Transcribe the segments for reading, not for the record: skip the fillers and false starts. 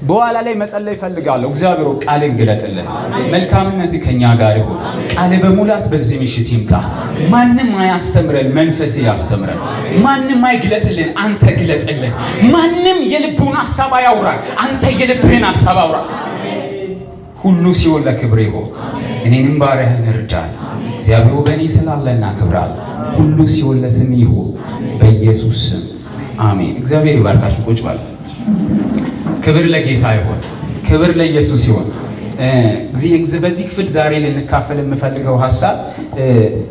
በኋላ ላይ መጸለይ እፈልጋለሁ። እግዚአብሔር ቃልን ግለጥልን፣ መልካምነት ከኛ ጋር ይሁን። ቃል በሙላት በዚህ ምሽት ይምጣ። ማንም አያስተምረን፣ መንፈስ ያስተምረን። ማንም አይግለጥልን፣ አንተ ግለጥልን። ማንም የልቡን ሀሳብ አያውራ፣ አንተ የልብህን ሀሳብ አውራ። ሁሉ ሲሆን ለክብር ይሁን። እኔንም ባሪያህን እርዳን። እግዚአብሔር በእኔ ስላለና ክብራል ሁሉ ሲሆን ለስም ይሁን፣ በኢየሱስ ስም አሜን። እግዚአብሔር ይባርካችሁ። ቁጭ በሉ። ክብር ለጌታ ይሁን። ክብር ለኢየሱስ ይሁን። በዚህ ክፍል ዛሬ ልንካፈል የምፈልገው ሀሳብ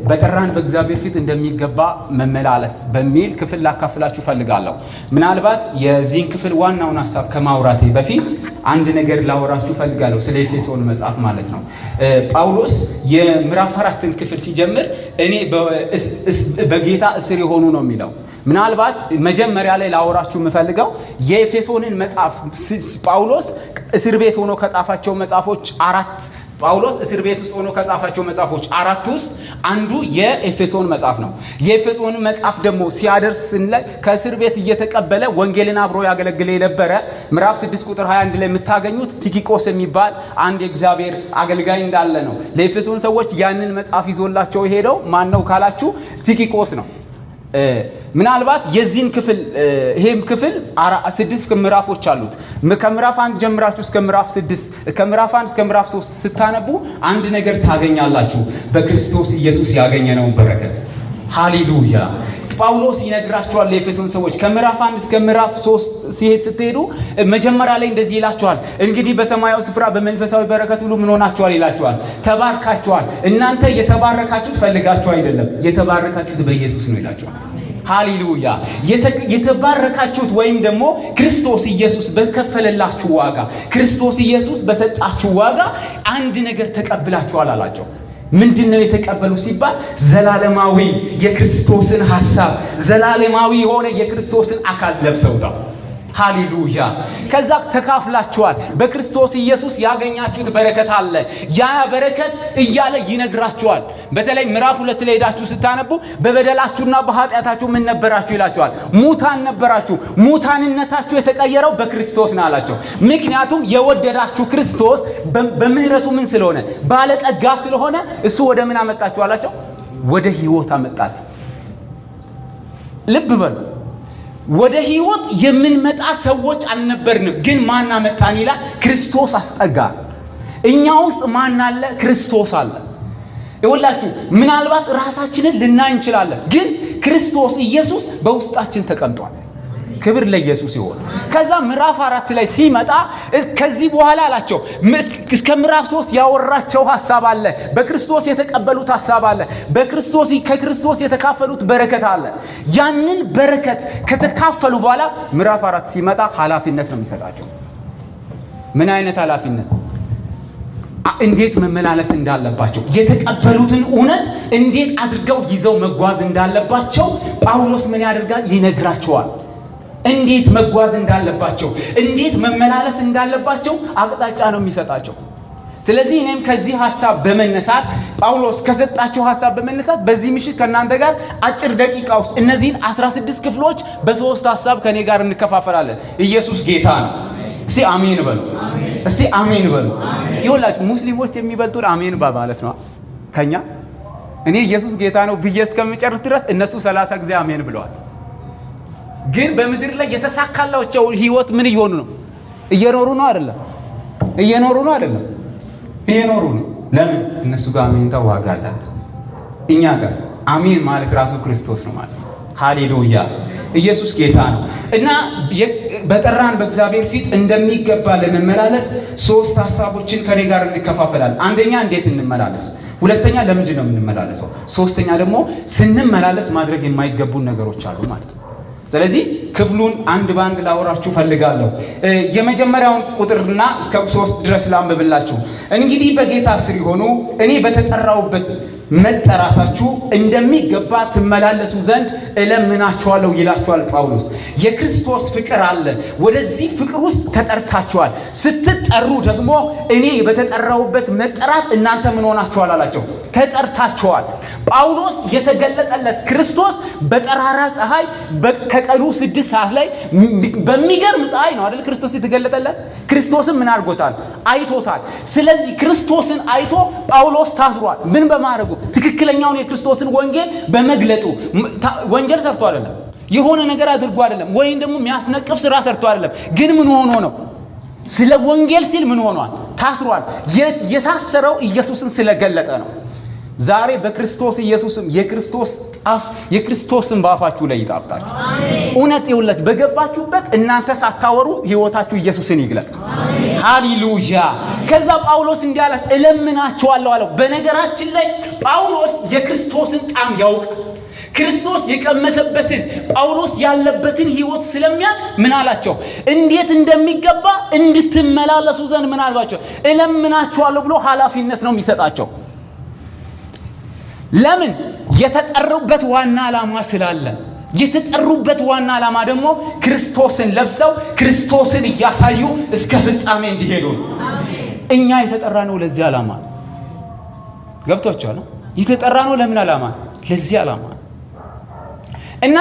በጠራን በእግዚአብሔር ፊት እንደሚገባ መመላለስ በሚል ክፍል ላካፍላችሁ ፈልጋለሁ። ምናልባት የዚህን ክፍል ዋናውን ሀሳብ ከማውራቴ በፊት አንድ ነገር ላወራችሁ ፈልጋለሁ፣ ስለ ኤፌሶን መጽሐፍ ማለት ነው። ጳውሎስ የምዕራፍ 4ን ክፍል ሲጀምር እኔ በጌታ እስር የሆኑ ነው የሚለው። ምናልባት መጀመሪያ ላይ ላወራችሁ የምፈልገው የኤፌሶንን መጽሐፍ ጳውሎስ እስር ቤት ሆኖ ከጻፋቸው መጽሐፎች አራት ጳውሎስ እስር ቤት ውስጥ ሆኖ ከጻፋቸው መጽሐፎች አራት ውስጥ አንዱ የኤፌሶን መጽሐፍ ነው። የኤፌሶን መጽሐፍ ደግሞ ሲያደርስ ላይ ከእስር ቤት እየተቀበለ ወንጌልን አብሮ ያገለግለ የነበረ ምዕራፍ 6 ቁጥር 21 ላይ የምታገኙት ቲኪቆስ የሚባል አንድ የእግዚአብሔር አገልጋይ እንዳለ ነው። ለኤፌሶን ሰዎች ያንን መጽሐፍ ይዞላቸው የሄደው ማን ነው ካላችሁ ቲኪቆስ ነው። ምናልባት የዚህን ክፍል ይሄም ክፍል 6 ምዕራፎች አሉት። ከምዕራፍ 1 ጀምራችሁ እስከ ምዕራፍ 6 ከምዕራፍ 1 እስከ ምዕራፍ 3 ስታነቡ አንድ ነገር ታገኛላችሁ፣ በክርስቶስ ኢየሱስ ያገኘነውን በረከት። ሃሌሉያ። ጳውሎስ ይነግራቸዋል ለኤፌሶን ሰዎች ከምዕራፍ 1 እስከ ምዕራፍ 3 ሲሄድ ስትሄዱ መጀመሪያ ላይ እንደዚህ ይላቸዋል። እንግዲህ በሰማያዊ ስፍራ በመንፈሳዊ በረከት ሁሉ ምን ሆናችኋል ይላቸዋል፣ ተባርካችኋል። እናንተ የተባረካችሁት ፈልጋችሁ አይደለም፣ የተባረካችሁት በኢየሱስ ነው ይላቸዋል። ሃሌሉያ። የተባረካችሁት ወይም ደግሞ ክርስቶስ ኢየሱስ በከፈለላችሁ ዋጋ፣ ክርስቶስ ኢየሱስ በሰጣችሁ ዋጋ አንድ ነገር ተቀብላችኋል አላቸው። ምንድነው የተቀበሉ ሲባል ዘላለማዊ የክርስቶስን ሐሳብ፣ ዘላለማዊ የሆነ የክርስቶስን አካል ለብሰውታል። ሃሌሉያ። ከዛ ተካፍላችኋል። በክርስቶስ ኢየሱስ ያገኛችሁት በረከት አለ። ያ በረከት እያለ ይነግራችኋል። በተለይ ምዕራፍ 2 ላይ ሄዳችሁ ስታነቡ በበደላችሁና በኃጢአታችሁ ምን ነበራችሁ ይላችኋል። ሙታን ነበራችሁ። ሙታንነታችሁ የተቀየረው በክርስቶስ ነው አላቸው። ምክንያቱም የወደዳችሁ ክርስቶስ በምህረቱ ምን ስለሆነ ባለጠጋ ስለሆነ እሱ ወደ ምን አመጣችሁ አላቸው? ወደ ህይወት አመጣችሁ። ልብ በሉ። ወደ ህይወት የምንመጣ ሰዎች አልነበርንም። ግን ማን አመጣን ይላል? ክርስቶስ አስጠጋ። እኛ ውስጥ ማን አለ? ክርስቶስ አለ። ይኸውላችሁ ምናልባት ራሳችንን ልናይ እንችላለን፣ ግን ክርስቶስ ኢየሱስ በውስጣችን ተቀምጧል። ክብር ለኢየሱስ ይሁን። ከዛ ምዕራፍ 4 ላይ ሲመጣ ከዚህ በኋላ አላቸው እስከ ምዕራፍ 3 ያወራቸው ሐሳብ አለ። በክርስቶስ የተቀበሉት ሐሳብ አለ። በክርስቶስ ከክርስቶስ የተካፈሉት በረከት አለ። ያንን በረከት ከተካፈሉ በኋላ ምዕራፍ 4 ሲመጣ ኃላፊነት ነው የሚሰጣቸው። ምን አይነት ኃላፊነት? እንዴት መመላለስ እንዳለባቸው፣ የተቀበሉትን እውነት እንዴት አድርገው ይዘው መጓዝ እንዳለባቸው ጳውሎስ ምን ያደርጋል? ይነግራቸዋል። እንዴት መጓዝ እንዳለባቸው፣ እንዴት መመላለስ እንዳለባቸው አቅጣጫ ነው የሚሰጣቸው። ስለዚህ እኔም ከዚህ ሐሳብ በመነሳት ጳውሎስ ከሰጣቸው ሐሳብ በመነሳት በዚህ ምሽት ከእናንተ ጋር አጭር ደቂቃ ውስጥ እነዚህን 16 ክፍሎች በሶስት ሐሳብ ከኔ ጋር እንከፋፈላለን። ኢየሱስ ጌታ ነው። እስቲ አሜን በሉ። እስቲ አሜን በሉ። ይኸውላችሁ ሙስሊሞች የሚበልጡን አሜን በማለት ነው ከኛ። እኔ ኢየሱስ ጌታ ነው ብዬ እስከምጨርስ ድረስ እነሱ 30 ጊዜ አሜን ብለዋል። ግን በምድር ላይ የተሳካላቸው ህይወት ምን እየሆኑ ነው? እየኖሩ ነው አይደለም? እየኖሩ ነው አይደለም? እየኖሩ ነው። ለምን? እነሱ ጋር አሜንታ ዋጋ አላት። እኛ ጋር አሜን ማለት ራሱ ክርስቶስ ነው ማለት። ሃሌሉያ። ኢየሱስ ጌታ ነው። እና በጠራን በእግዚአብሔር ፊት እንደሚገባ ለመመላለስ ሶስት ሐሳቦችን ከኔ ጋር እንከፋፈላለን። አንደኛ እንዴት እንመላለስ፣ ሁለተኛ ለምንድን ነው የምንመላለሰው፣ ሶስተኛ ደግሞ ስንመላለስ ማድረግ የማይገቡን ነገሮች አሉ ማለት ነው። ስለዚህ ክፍሉን አንድ ባንድ ላወራችሁ ፈልጋለሁ። የመጀመሪያውን ቁጥርና እስከ 3 ድረስ ላንብብላችሁ። እንግዲህ በጌታ ስር የሆኑ እኔ በተጠራሁበት መጠራታችሁ እንደሚገባ ትመላለሱ ዘንድ እለምናችኋለሁ ይላችኋል ጳውሎስ። የክርስቶስ ፍቅር አለ። ወደዚህ ፍቅር ውስጥ ተጠርታችኋል። ስትጠሩ ደግሞ እኔ በተጠራሁበት መጠራት እናንተ ምን ሆናችኋል አላቸው? ተጠርታችኋል። ጳውሎስ የተገለጠለት ክርስቶስ በጠራራ ፀሐይ ከቀኑ 6 ሰዓት ላይ በሚገርም ፀሐይ ነው አይደል ክርስቶስ የተገለጠለት። ክርስቶስን ምን አድርጎታል? አይቶታል። ስለዚህ ክርስቶስን አይቶ ጳውሎስ ታስሯል። ምን በማድረጉ? ትክክለኛውን የክርስቶስን ወንጌል በመግለጡ። ወንጀል ሰርቶ አይደለም፣ የሆነ ነገር አድርጎ አይደለም፣ ወይም ደግሞ የሚያስነቅፍ ስራ ሰርቶ አይደለም። ግን ምን ሆኖ ነው? ስለ ወንጌል ሲል ምን ሆኗል? ታስሯል። የታሰረው ኢየሱስን ስለገለጠ ነው። ዛሬ በክርስቶስ ኢየሱስም የክርስቶስ ጣፍ የክርስቶስን በአፋችሁ ላይ ይጣፍጣችሁ። እውነት ይሁንላችሁ። በገባችሁበት እናንተ ሳታወሩ ህይወታችሁ ኢየሱስን ይግለጥ። ሃሌሉያ። ከዛ ጳውሎስ እንዲህ አላቸው፣ እለምናችኋለሁ አለው። በነገራችን ላይ ጳውሎስ የክርስቶስን ጣም ያውቃል። ክርስቶስ የቀመሰበትን ጳውሎስ ያለበትን ህይወት ስለሚያውቅ ምን አላቸው? እንዴት እንደሚገባ እንድትመላለሱ ዘንድ ምን አላቸው? እለምናችኋለሁ ብሎ ኃላፊነት ነው የሚሰጣቸው። ለምን? የተጠሩበት ዋና ዓላማ ስላለ። የተጠሩበት ዋና ዓላማ ደግሞ ክርስቶስን ለብሰው ክርስቶስን እያሳዩ እስከ ፍጻሜ እንዲሄዱ ነው። እኛ የተጠራነው ለዚህ ዓላማ ነው። ገብቷችኋል? የተጠራነው ለምን ዓላማ? ለዚህ ዓላማ። እና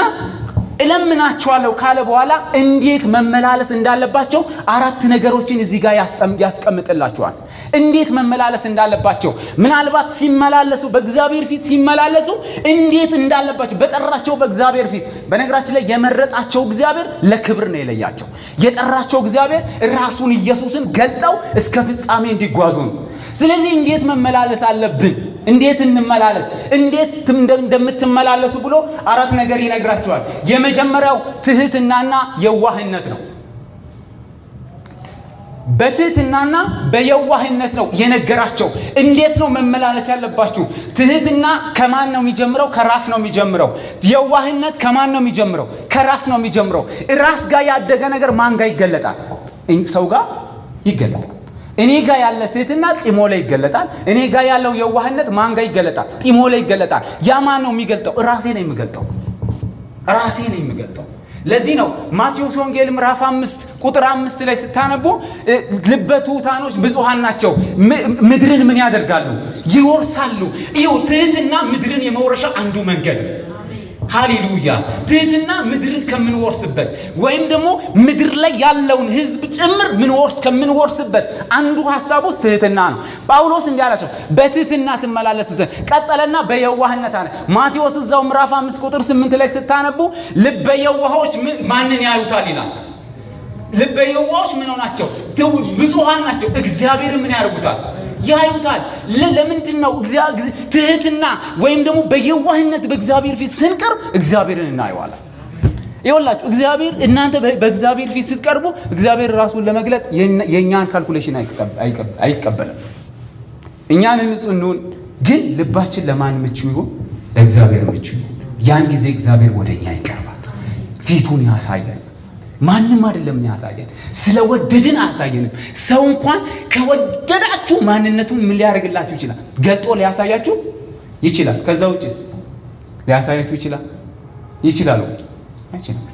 እለምናችኋለሁ ካለ በኋላ እንዴት መመላለስ እንዳለባቸው 4 ነገሮችን እዚህ ጋር ያስቀምጥላቸዋል። እንዴት መመላለስ እንዳለባቸው፣ ምናልባት ሲመላለሱ በእግዚአብሔር ፊት ሲመላለሱ እንዴት እንዳለባቸው በጠራቸው በእግዚአብሔር ፊት። በነገራችን ላይ የመረጣቸው እግዚአብሔር ለክብር ነው የለያቸው። የጠራቸው እግዚአብሔር ራሱን ኢየሱስን ገልጠው እስከ ፍጻሜ እንዲጓዙ ነው። ስለዚህ እንዴት መመላለስ አለብን፣ እንዴት እንመላለስ፣ እንዴት እንደምትመላለሱ ብሎ 4 ነገር ይነግራቸዋል። የመጀመሪያው ትህትናና የዋህነት ነው። በትህትናና በየዋህነት ነው የነገራቸው። እንዴት ነው መመላለስ ያለባችሁ? ትህትና ከማን ነው የሚጀምረው? ከራስ ነው የሚጀምረው። የዋህነት ከማን ነው የሚጀምረው? ከራስ ነው የሚጀምረው። ራስ ጋር ያደገ ነገር ማን ጋር ይገለጣል? ሰው ጋር ይገለጣል። እኔ ጋር ያለ ትህትና ጢሞ ላይ ይገለጣል። እኔ ጋር ያለው የዋህነት ማን ጋር ይገለጣል? ጢሞ ላይ ይገለጣል። ያ ማን ነው የሚገልጠው? ራሴ ነኝ የምገልጠው። ራሴ ነኝ የምገልጠው። ለዚህ ነው ማቴዎስ ወንጌል ምዕራፍ 5 ቁጥር 5 ላይ ስታነቡ ልበ ትሑታኖች ብፁዓን ናቸው፣ ምድርን ምን ያደርጋሉ? ይወርሳሉ። ይኸው ትህትና ምድርን የመውረሻ አንዱ መንገድ ነው። ሃሌሉያ። ትህትና ምድርን ከምንወርስበት ወይም ደግሞ ምድር ላይ ያለውን ሕዝብ ጭምር ከምንወርስበት አንዱ ሐሳብ ውስጥ ትህትና ነው። ጳውሎስ እንዲህ አላቸው፣ በትህትና ትመላለሱ ዘንድ። ቀጠለና በየዋህነት አለ። ማቴዎስ እዛው ምዕራፍ 5 ቁጥር 8 ላይ ስታነቡ ልበ የዋሆች ማንን ያዩታል ይላል። ልበ የዋሆች ምን ናቸው? ብፁዓን ናቸው። እግዚአብሔርን ምን ያደርጉታል? ያዩታል። ለምንድን ነው ትህትና ወይም ደግሞ በየዋህነት በእግዚአብሔር ፊት ስንቀርብ እግዚአብሔርን እናየዋለን? ይኸውላችሁ እግዚአብሔር እናንተ በእግዚአብሔር ፊት ስትቀርቡ እግዚአብሔር ራሱን ለመግለጥ የኛን calculation አይቀበልም። እኛን ንጹህ እንሁን፣ ግን ልባችን ለማን ምቹ ይሁን? ለእግዚአብሔር ምቹ ይሁን። ያን ጊዜ እግዚአብሔር ወደኛ ይቀርባል፣ ፊቱን ያሳያል። ማንም አይደለም ያሳየን፣ ስለወደድን አያሳየንም። ሰው እንኳን ከወደዳችሁ ማንነቱን ምን ሊያደርግላችሁ ይችላል? ገልጦ ሊያሳያችሁ ይችላል። ከዛ ውጪስ ሊያሳያችሁ ይችላል? ይችላል ወይ? አይችልም።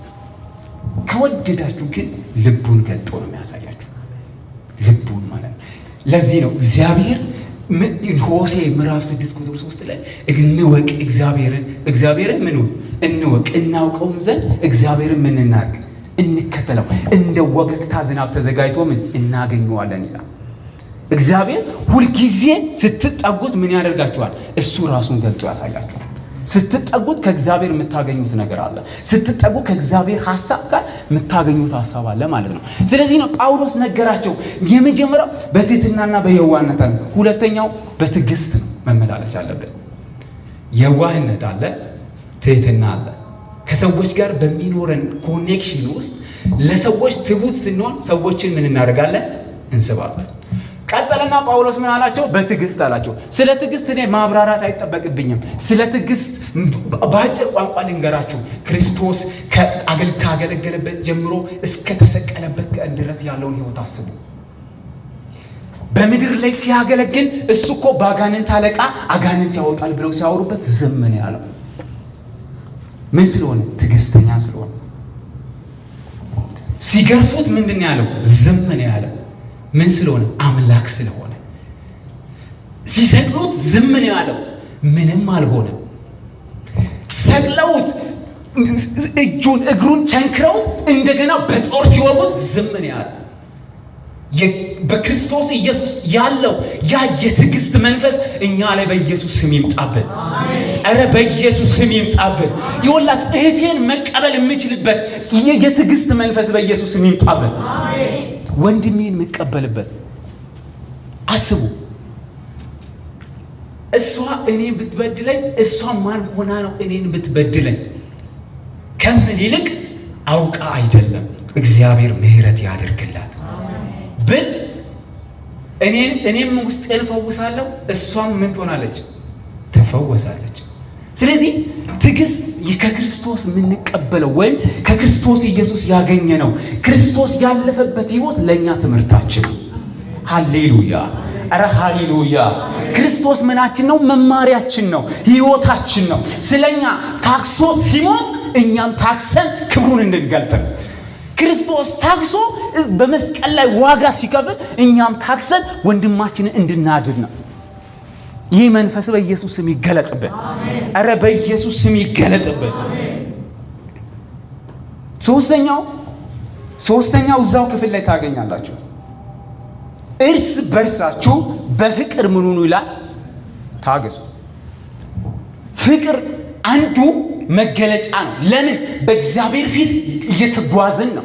ከወደዳችሁ ግን ልቡን ገልጦ ነው የሚያሳያችሁ፣ ልቡን ማለት ነው። ለዚህ ነው እግዚአብሔር ሆሴዕ ምዕራፍ 6 ቁጥር 3 ላይ እንወቅ እግዚአብሔርን፣ እግዚአብሔርን ምን እንወቅ እናውቀውም ዘንድ እግዚአብሔርን ምን እናድርግ? እንከተለው፣ እንደ ወገግታ ዝናብ ተዘጋጅቶ ምን እናገኘዋለን ይላል። እግዚአብሔር ሁልጊዜ ስትጠጉት ምን ያደርጋችኋል? እሱ ራሱን ገልጦ ያሳያችኋል። ስትጠጉት ከእግዚአብሔር የምታገኙት ነገር አለ። ስትጠጉ ከእግዚአብሔር ሐሳብ ጋር የምታገኙት ሐሳብ አለ ማለት ነው። ስለዚህ ነው ጳውሎስ ነገራቸው። የመጀመሪያው በትህትናና በየዋህነት አለ። ሁለተኛው በትዕግስት ነው መመላለስ ያለብን። የዋህነት አለ፣ ትህትና አለ። ከሰዎች ጋር በሚኖረን connection ውስጥ ለሰዎች ትሁት ስንሆን ሰዎችን ምን እናደርጋለን? እንስባለን። ቀጠለና ጳውሎስ ምን አላቸው? በትዕግስት አላቸው። ስለ ትዕግስት እኔ ማብራራት አይጠበቅብኝም። ስለ ትዕግስት በአጭር ቋንቋ ልንገራችሁ። ክርስቶስ ካገለገለበት ጀምሮ እስከ ተሰቀለበት ቀን ድረስ ያለውን ሕይወት አስቡ። በምድር ላይ ሲያገለግል እሱ እኮ በአጋንንት አለቃ አጋንንት ያወጣል ብለው ሲያወሩበት ዝም ነው ያለው። ምን ስለሆነ? ትዕግስተኛ ስለሆነ። ሲገርፉት ምንድን ነው ያለው? ዝም ነው ያለው። ምን ስለሆነ? አምላክ ስለሆነ። ሲሰቅሉት ዝም ነው ያለው። ምንም አልሆነም። ሰቅለውት እጁን እግሩን ቸንክረውት እንደገና በጦር ሲወጉት ዝም ነው ያለው። በክርስቶስ ኢየሱስ ያለው ያ የትዕግስት መንፈስ እኛ ላይ በኢየሱስ ስም ይምጣብን። ኧረ በኢየሱስ ስም ይምጣብን። ይኸውላችሁ እህቴን መቀበል የምችልበት የትዕግስት መንፈስ በኢየሱስ ስም ይምጣብን። ወንድሜን የምቀበልበት አስቡ። እሷ እኔን ብትበድለኝ እሷ ማን ሆና ነው እኔን ብትበድለኝ ከምል ይልቅ አውቃ አይደለም እግዚአብሔር ምሕረት ያደርግላት ብል እኔም ውስጤን እፈውሳለሁ፣ እሷም ምን ትሆናለች? ትፈወሳለች። ስለዚህ ትዕግስት ከክርስቶስ የምንቀበለው ወይም ከክርስቶስ ኢየሱስ ያገኘነው ክርስቶስ ያለፈበት ሕይወት ለእኛ ትምህርታችን ነው። ሃሌሉያ! ኧረ ሃሌሉያ! ክርስቶስ ምናችን ነው? መማሪያችን ነው፣ ሕይወታችን ነው። ስለኛ ታክሶ ሲሞት እኛም ታክሰን ክብሩን እንድንገልጥ ነው። ክርስቶስ ታክሶ በመስቀል ላይ ዋጋ ሲከፍል እኛም ታክሰን ወንድማችንን እንድናድን ነው። ይህ መንፈስ በኢየሱስ ስም ይገለጥብን። ኧረ በኢየሱስ ስም ይገለጥብን። ሶስተኛው እዛው ክፍል ላይ ታገኛላችሁ። እርስ በርሳችሁ በፍቅር ምን ሁኑ ይላል? ታገሱ። ፍቅር አንዱ መገለጫ ነው። ለምን? በእግዚአብሔር ፊት እየተጓዝን ነው።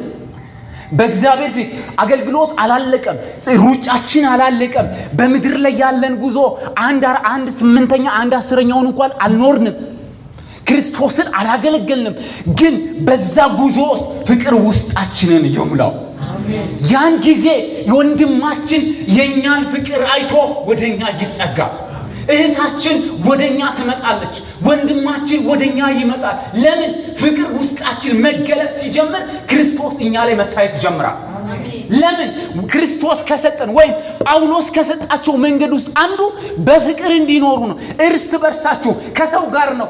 በእግዚአብሔር ፊት አገልግሎት አላለቀም፣ ሩጫችን አላለቀም። በምድር ላይ ያለን ጉዞ አንድ 1/8 1/10 እንኳን አልኖርንም። ክርስቶስን አላገለገልንም። ግን በዛ ጉዞ ውስጥ ፍቅር ውስጣችንን ይሙላው። ያን ጊዜ የወንድማችን የኛን ፍቅር አይቶ ወደኛ ይጠጋል። እህታችን ወደኛ ትመጣለች። ወንድማችን ወደኛ ይመጣል። ለምን? ፍቅር ውስጣችን መገለጥ ሲጀምር ክርስቶስ እኛ ላይ መታየት ይጀምራል። ለምን? ክርስቶስ ከሰጠን ወይም ጳውሎስ ከሰጣቸው መንገድ ውስጥ አንዱ በፍቅር እንዲኖሩ ነው። እርስ በርሳችሁ ከሰው ጋር ነው፣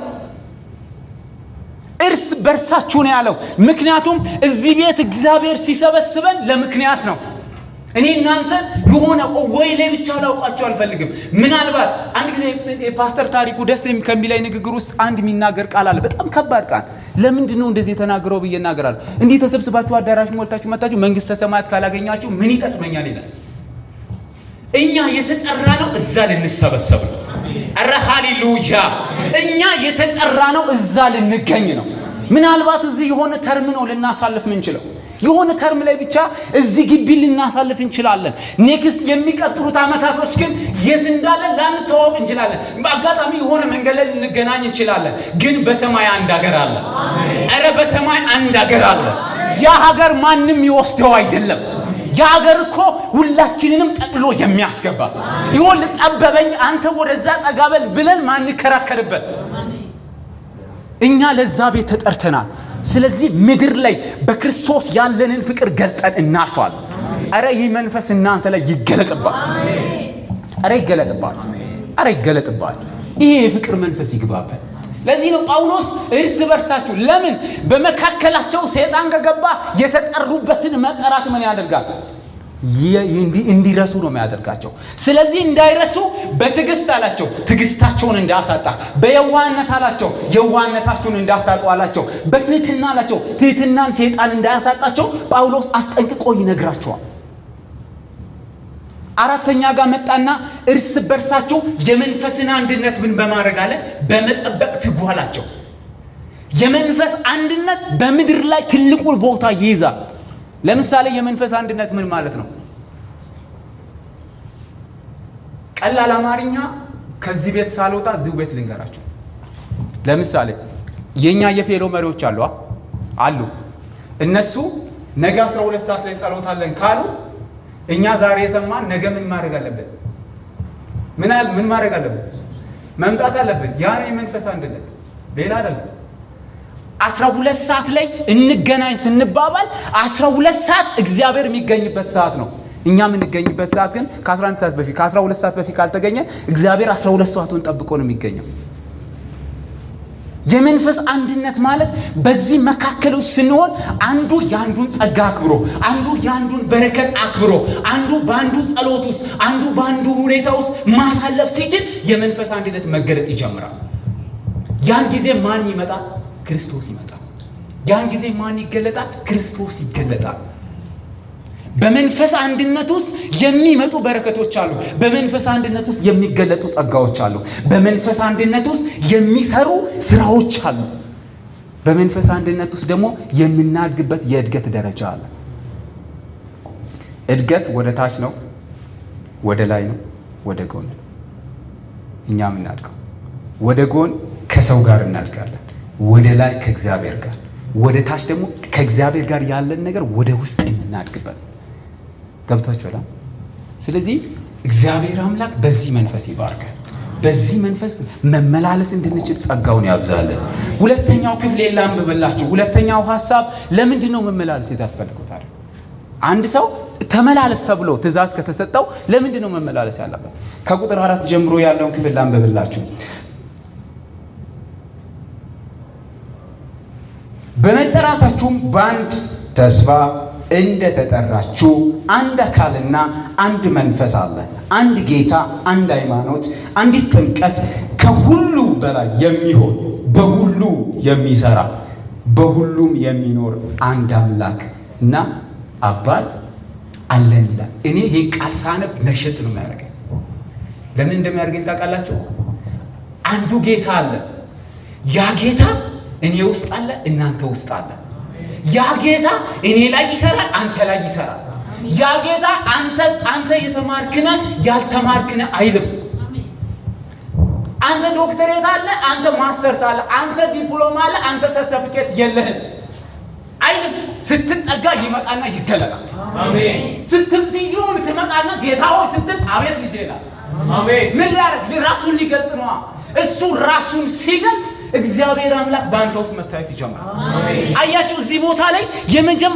እርስ በርሳችሁ ነው ያለው። ምክንያቱም እዚህ ቤት እግዚአብሔር ሲሰበስበን ለምክንያት ነው። እኔ እናንተ የሆነ ወይ ላይ ብቻ ላውቃችሁ አልፈልግም። ምናልባት አንድ ጊዜ ፓስተር ታሪኩ ደስ ከሚለኝ ንግግር ውስጥ አንድ የሚናገር ቃል አለ። በጣም ከባድ ቃል። ለምንድን ነው እንደዚህ የተናገረው ብዬ እናገራለሁ። እንዲህ ተሰብስባችሁ አዳራሽ ሞልታችሁ መጣችሁ መንግስተ ሰማያት ካላገኛችሁ ምን ይጠቅመኛል ይላል። እኛ የተጠራ ነው እዛ ልንሰበሰብ ነው። ኧረ ሃሌሉያ! እኛ የተጠራ ነው እዛ ልንገኝ ነው። ምናልባት እዚህ የሆነ term ነው ልናሳልፍ ምንችለው የሆነ term ላይ ብቻ እዚህ ግቢ ልናሳልፍ እንችላለን። Next የሚቀጥሉት ዓመታቶች ግን የት እንዳለን ላንተዋወቅ እንችላለን። በአጋጣሚ የሆነ መንገድ ላይ ልንገናኝ እንችላለን። ግን በሰማይ አንድ ሀገር አለ። ኧረ በሰማይ አንድ ሀገር አለ። ያ ሀገር ማንም ይወስደው አይደለም። ያ ሀገር እኮ ሁላችንንም ጠቅሎ የሚያስገባ ይሆን። ጠበበኝ አንተ ወደዛ ጠጋበል ብለን ማንከራከርበት እኛ ለዛ ቤት ተጠርተናል። ስለዚህ ምድር ላይ በክርስቶስ ያለንን ፍቅር ገልጠን እናልፋለን። ኧረ ይህ መንፈስ እናንተ ላይ ይገለጥባል። ኧረ ይገለጥባል። ኧረ ይገለጥባል። ይሄ የፍቅር መንፈስ ይግባበት። ለዚህ ነው ጳውሎስ እርስ በርሳችሁ ለምን በመካከላቸው ሰይጣን ከገባ የተጠሩበትን መጠራት ምን ያደርጋል? እንዲረሱ ነው የሚያደርጋቸው። ስለዚህ እንዳይረሱ በትዕግስት አላቸው፣ ትዕግስታቸውን እንዳያሳጣ፣ በየዋህነት አላቸው፣ የዋህነታቸውን እንዳታጡ አላቸው፣ በትህትና አላቸው፣ ትህትናን ሰይጣን እንዳያሳጣቸው ጳውሎስ አስጠንቅቆ ይነግራቸዋል። አራተኛ ጋር መጣና እርስ በርሳቸው የመንፈስን አንድነት ምን በማድረግ አለ በመጠበቅ ትጉ አላቸው። የመንፈስ አንድነት በምድር ላይ ትልቁ ቦታ ይይዛል። ለምሳሌ የመንፈስ አንድነት ምን ማለት ነው? ቀላል አማርኛ ከዚህ ቤት ሳልወጣ እዚሁ ቤት ልንገራችሁ። ለምሳሌ የኛ የፌሎ መሪዎች አሉ። እነሱ ነገ 12 ሰዓት ላይ ጸሎት አለን ካሉ እኛ ዛሬ የሰማን ነገ ምን ማድረግ አለብን? ምን ማድረግ አለብን? መምጣት አለብን። ያ ነው የመንፈስ አንድነት፣ ሌላ አይደለም። 12 ሰዓት ላይ እንገናኝ ስንባባል 12 ሰዓት እግዚአብሔር የሚገኝበት ሰዓት ነው። እኛ የምንገኝበት ሰዓት ግን ከ11 ሰዓት በፊት ከ12 ሰዓት በፊት ካልተገኘ እግዚአብሔር 12 ሰዓቱን ጠብቆ ነው የሚገኘው። የመንፈስ አንድነት ማለት በዚህ መካከል ውስጥ ስንሆን አንዱ የአንዱን ጸጋ አክብሮ፣ አንዱ የአንዱን በረከት አክብሮ፣ አንዱ በአንዱ ጸሎት ውስጥ፣ አንዱ በአንዱ ሁኔታ ውስጥ ማሳለፍ ሲችል የመንፈስ አንድነት መገለጥ ይጀምራል። ያን ጊዜ ማን ይመጣል? ክርስቶስ ይመጣል። ያን ጊዜ ማን ይገለጣል? ክርስቶስ ይገለጣል። በመንፈስ አንድነት ውስጥ የሚመጡ በረከቶች አሉ። በመንፈስ አንድነት ውስጥ የሚገለጡ ጸጋዎች አሉ። በመንፈስ አንድነት ውስጥ የሚሰሩ ስራዎች አሉ። በመንፈስ አንድነት ውስጥ ደግሞ የምናድግበት የእድገት ደረጃ አለ። እድገት ወደ ታች ነው፣ ወደ ላይ ነው፣ ወደ ጎን ነው። እኛ የምናድገው ወደ ጎን ከሰው ጋር እናድጋለን፣ ወደ ላይ ከእግዚአብሔር ጋር፣ ወደ ታች ደግሞ ከእግዚአብሔር ጋር ያለን ነገር ወደ ውስጥ የምናድግበት ገብቷችኋል? ስለዚህ እግዚአብሔር አምላክ በዚህ መንፈስ ይባርከን። በዚህ መንፈስ መመላለስ እንድንችል ጸጋውን ያብዛልን። ሁለተኛው ክፍል ላንብብላችሁ። ሁለተኛው ሐሳብ ለምንድን ነው መመላለስ የታስፈልገው ታዲያ? አንድ ሰው ተመላለስ ተብሎ ትእዛዝ ከተሰጠው ለምንድን ነው መመላለስ ያለበት? ከቁጥር 4 ጀምሮ ያለውን ክፍል ላንብብላችሁ። በመጠራታችሁም በአንድ ተስፋ እንደተጠራችሁ አንድ አካልና አንድ መንፈስ አለ፣ አንድ ጌታ፣ አንድ ሃይማኖት፣ አንዲት ጥምቀት፣ ከሁሉ በላይ የሚሆን በሁሉ የሚሰራ በሁሉም የሚኖር አንድ አምላክ እና አባት አለን ይላል። እኔ ይሄን ቃል ሳነብ ነሸጥ ነው የሚያደርገኝ። ለምን እንደሚያደርገኝ ታውቃላችሁ? አንዱ ጌታ አለ። ያ ጌታ እኔ ውስጥ አለ፣ እናንተ ውስጥ አለ። ያ ጌታ እኔ ላይ ይሰራል፣ አንተ ላይ ይሰራል። ያ ጌታ አንተ የተማርክነ ያልተማርክነ አይልም። አንተ ዶክተሬት አለ፣ አንተ ማስተርስ አለ፣ አንተ ዲፕሎማ አለ፣ አንተ ሰርተፊኬት የለህም አይልም። ስትጠጋ ይመጣና ይገለጣል። አሜን። ስትጽዩን ትመጣና ጌታ ሆይ ስትል አቤት ልጄ ይላል። አሜን። ምን ሊያደርግ? ራሱን ሊገልጥ ነዋ። እሱ ራሱን ሲገልጥ እግዚአብሔር አምላክ በአንተ ውስጥ መታየት ይጀምራል። አያችሁ፣ እዚህ ቦታ ላይ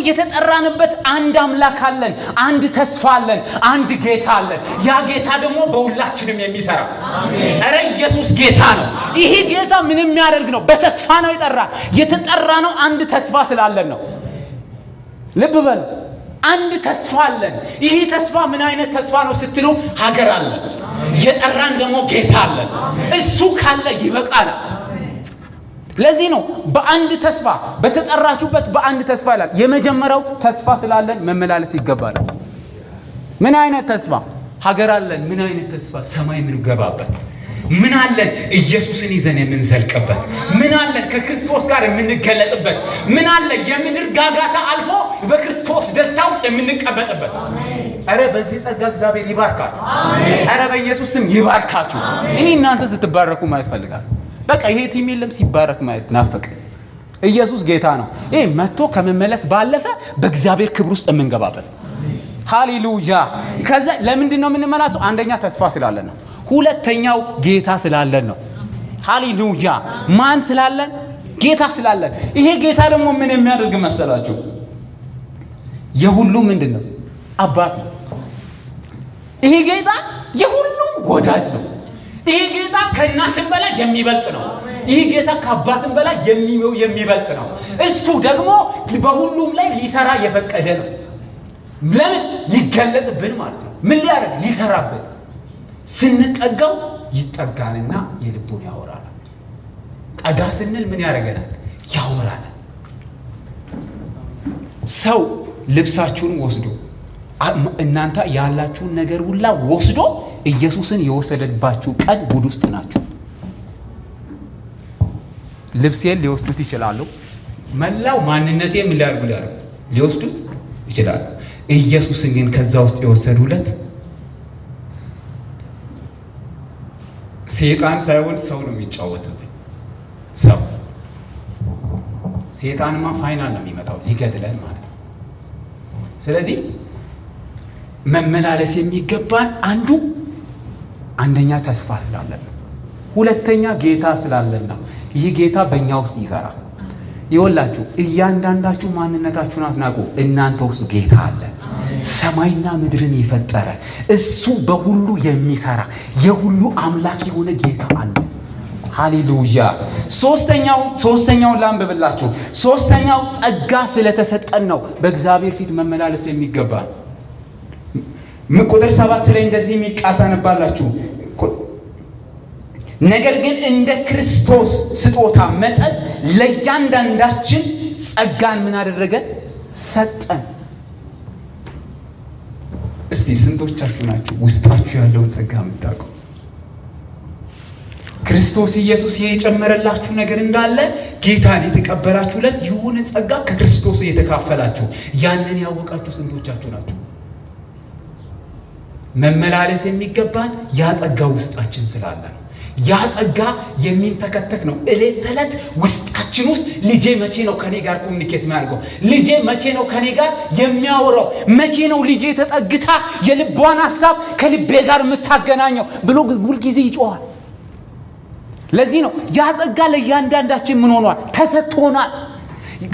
የተጠራንበት አንድ አምላክ አለን፣ አንድ ተስፋ አለን፣ አንድ ጌታ አለን። ያ ጌታ ደግሞ በሁላችንም የሚሰራ ኧረ ኢየሱስ ጌታ ነው። ይሄ ጌታ ምን የሚያደርግ ነው? በተስፋ ነው የጠራ። የተጠራ ነው አንድ ተስፋ ስላለን ነው። ልብ በሉ፣ አንድ ተስፋ አለን። ይሄ ተስፋ ምን አይነት ተስፋ ነው ስትሉ፣ ሀገር አለን፣ የጠራን ደግሞ ጌታ አለን። እሱ ካለ ይበቃናል። ለዚህ ነው በአንድ ተስፋ በተጠራችሁበት በአንድ ተስፋ ይላል። የመጀመሪያው ተስፋ ስላለን መመላለስ ይገባል። ምን አይነት ተስፋ? ሀገር አለን። ምን አይነት ተስፋ? ሰማይ የምንገባበት። ምን አለን? ኢየሱስን ይዘን የምንዘልቅበት። ምን አለን? ከክርስቶስ ጋር የምንገለጥበት። ምን አለን? የምድር ጋጋታ አልፎ በክርስቶስ ደስታ ውስጥ የምንቀመጥበት። ኧረ በዚህ ጸጋ እግዚአብሔር ይባርካችሁ። ኧረ በኢየሱስ ስም ይባርካችሁ። እኔ እናንተ ስትባረኩ ማየት ፈልጋለሁ። በቃ ይሄ team የለም ሲባረክ ማየት ናፈቅ። ኢየሱስ ጌታ ነው። ይሄ መጥቶ ከመመለስ ባለፈ በእግዚአብሔር ክብር ውስጥ የምንገባበት። ሃሌሉያ። ከዛ ለምንድን ነው የምንመላሰው? አንደኛ ተስፋ ስላለን ነው። ሁለተኛው ጌታ ስላለን ነው። ሃሌሉያ። ማን ስላለን? ጌታ ስላለን። ይሄ ጌታ ደግሞ ምን የሚያደርግ መሰላችሁ? የሁሉም ምንድን ነው? አባት ነው። ይሄ ጌታ የሁሉም ወዳጅ ነው። ይሄ ጌታ ከእናትም በላይ የሚበልጥ ነው። ይህ ጌታ ከአባትም በላይ የሚበልጥ ነው። እሱ ደግሞ በሁሉም ላይ ሊሰራ የፈቀደ ነው። ለምን? ሊገለጥብን ማለት ነው። ምን ሊያደርግ? ሊሰራብን። ስንጠጋው ይጠጋንና የልቡን ያወራል። ጠጋ ስንል ምን ያደርገናል? ያወራል። ሰው ልብሳችሁን ወስዶ እናንተ ያላችሁን ነገር ሁላ ወስዶ ኢየሱስን የወሰደባችሁ ቀን ጉድ ውስጥ ናችሁ። ልብሴን ሊወስዱት ይችላሉ። መላው ማንነቴ ምን ሊያደርጉ ሊወስዱት ይችላሉ። ኢየሱስን ግን ከዛ ውስጥ የወሰዱለት ሰይጣን ሳይሆን ሰው ነው የሚጫወትብኝ። ሰው ሰይጣንማ final ነው የሚመጣው ሊገድለን ማለት ነው። ስለዚህ መመላለስ የሚገባን አንዱ አንደኛ ተስፋ ስላለን ነው። ሁለተኛ ጌታ ስላለን ነው። ይህ ጌታ በእኛ ውስጥ ይሰራል። ይወላችሁ እያንዳንዳችሁ ማንነታችሁን አትናቁ። እናንተ ውስጥ ጌታ አለ። ሰማይና ምድርን የፈጠረ እሱ በሁሉ የሚሰራ የሁሉ አምላክ የሆነ ጌታ አለ። ሃሌሉያ። ሶስተኛውን ላንብብላችሁ። ሶስተኛው ጸጋ ስለተሰጠን ነው በእግዚአብሔር ፊት መመላለስ የሚገባ። ቁጥር 7 ላይ እንደዚህ የሚል ቃል ታነባላችሁ። ነገር ግን እንደ ክርስቶስ ስጦታ መጠን ለእያንዳንዳችን ጸጋን ምን አደረገ? ሰጠን። እስቲ ስንቶቻችሁ ናችሁ ውስጣችሁ ያለውን ጸጋ የምታውቁ? ክርስቶስ ኢየሱስ የጨመረላችሁ ነገር እንዳለ ጌታን የተቀበላችሁለት የሆነ ጸጋ ከክርስቶስ የተካፈላችሁ ያንን ያወቃችሁ ስንቶቻችሁ ናችሁ? መመላለስ የሚገባን ያ ጸጋ ውስጣችን ስላለ ነው። ያ ጸጋ የሚንተከተክ ነው። እለት ተዕለት ውስጣችን ውስጥ ልጄ መቼ ነው ከኔ ጋር communicate የሚያደርገው? ልጄ መቼ ነው ከኔ ጋር የሚያወራው? መቼ ነው ልጄ ተጠግታ የልቧን ሐሳብ ከልቤ ጋር የምታገናኘው ብሎ ሁልጊዜ ይጮሃል። ለዚህ ነው ያ ጸጋ ለእያንዳንዳችን ምን ሆኗል? ተሰጥቶናል።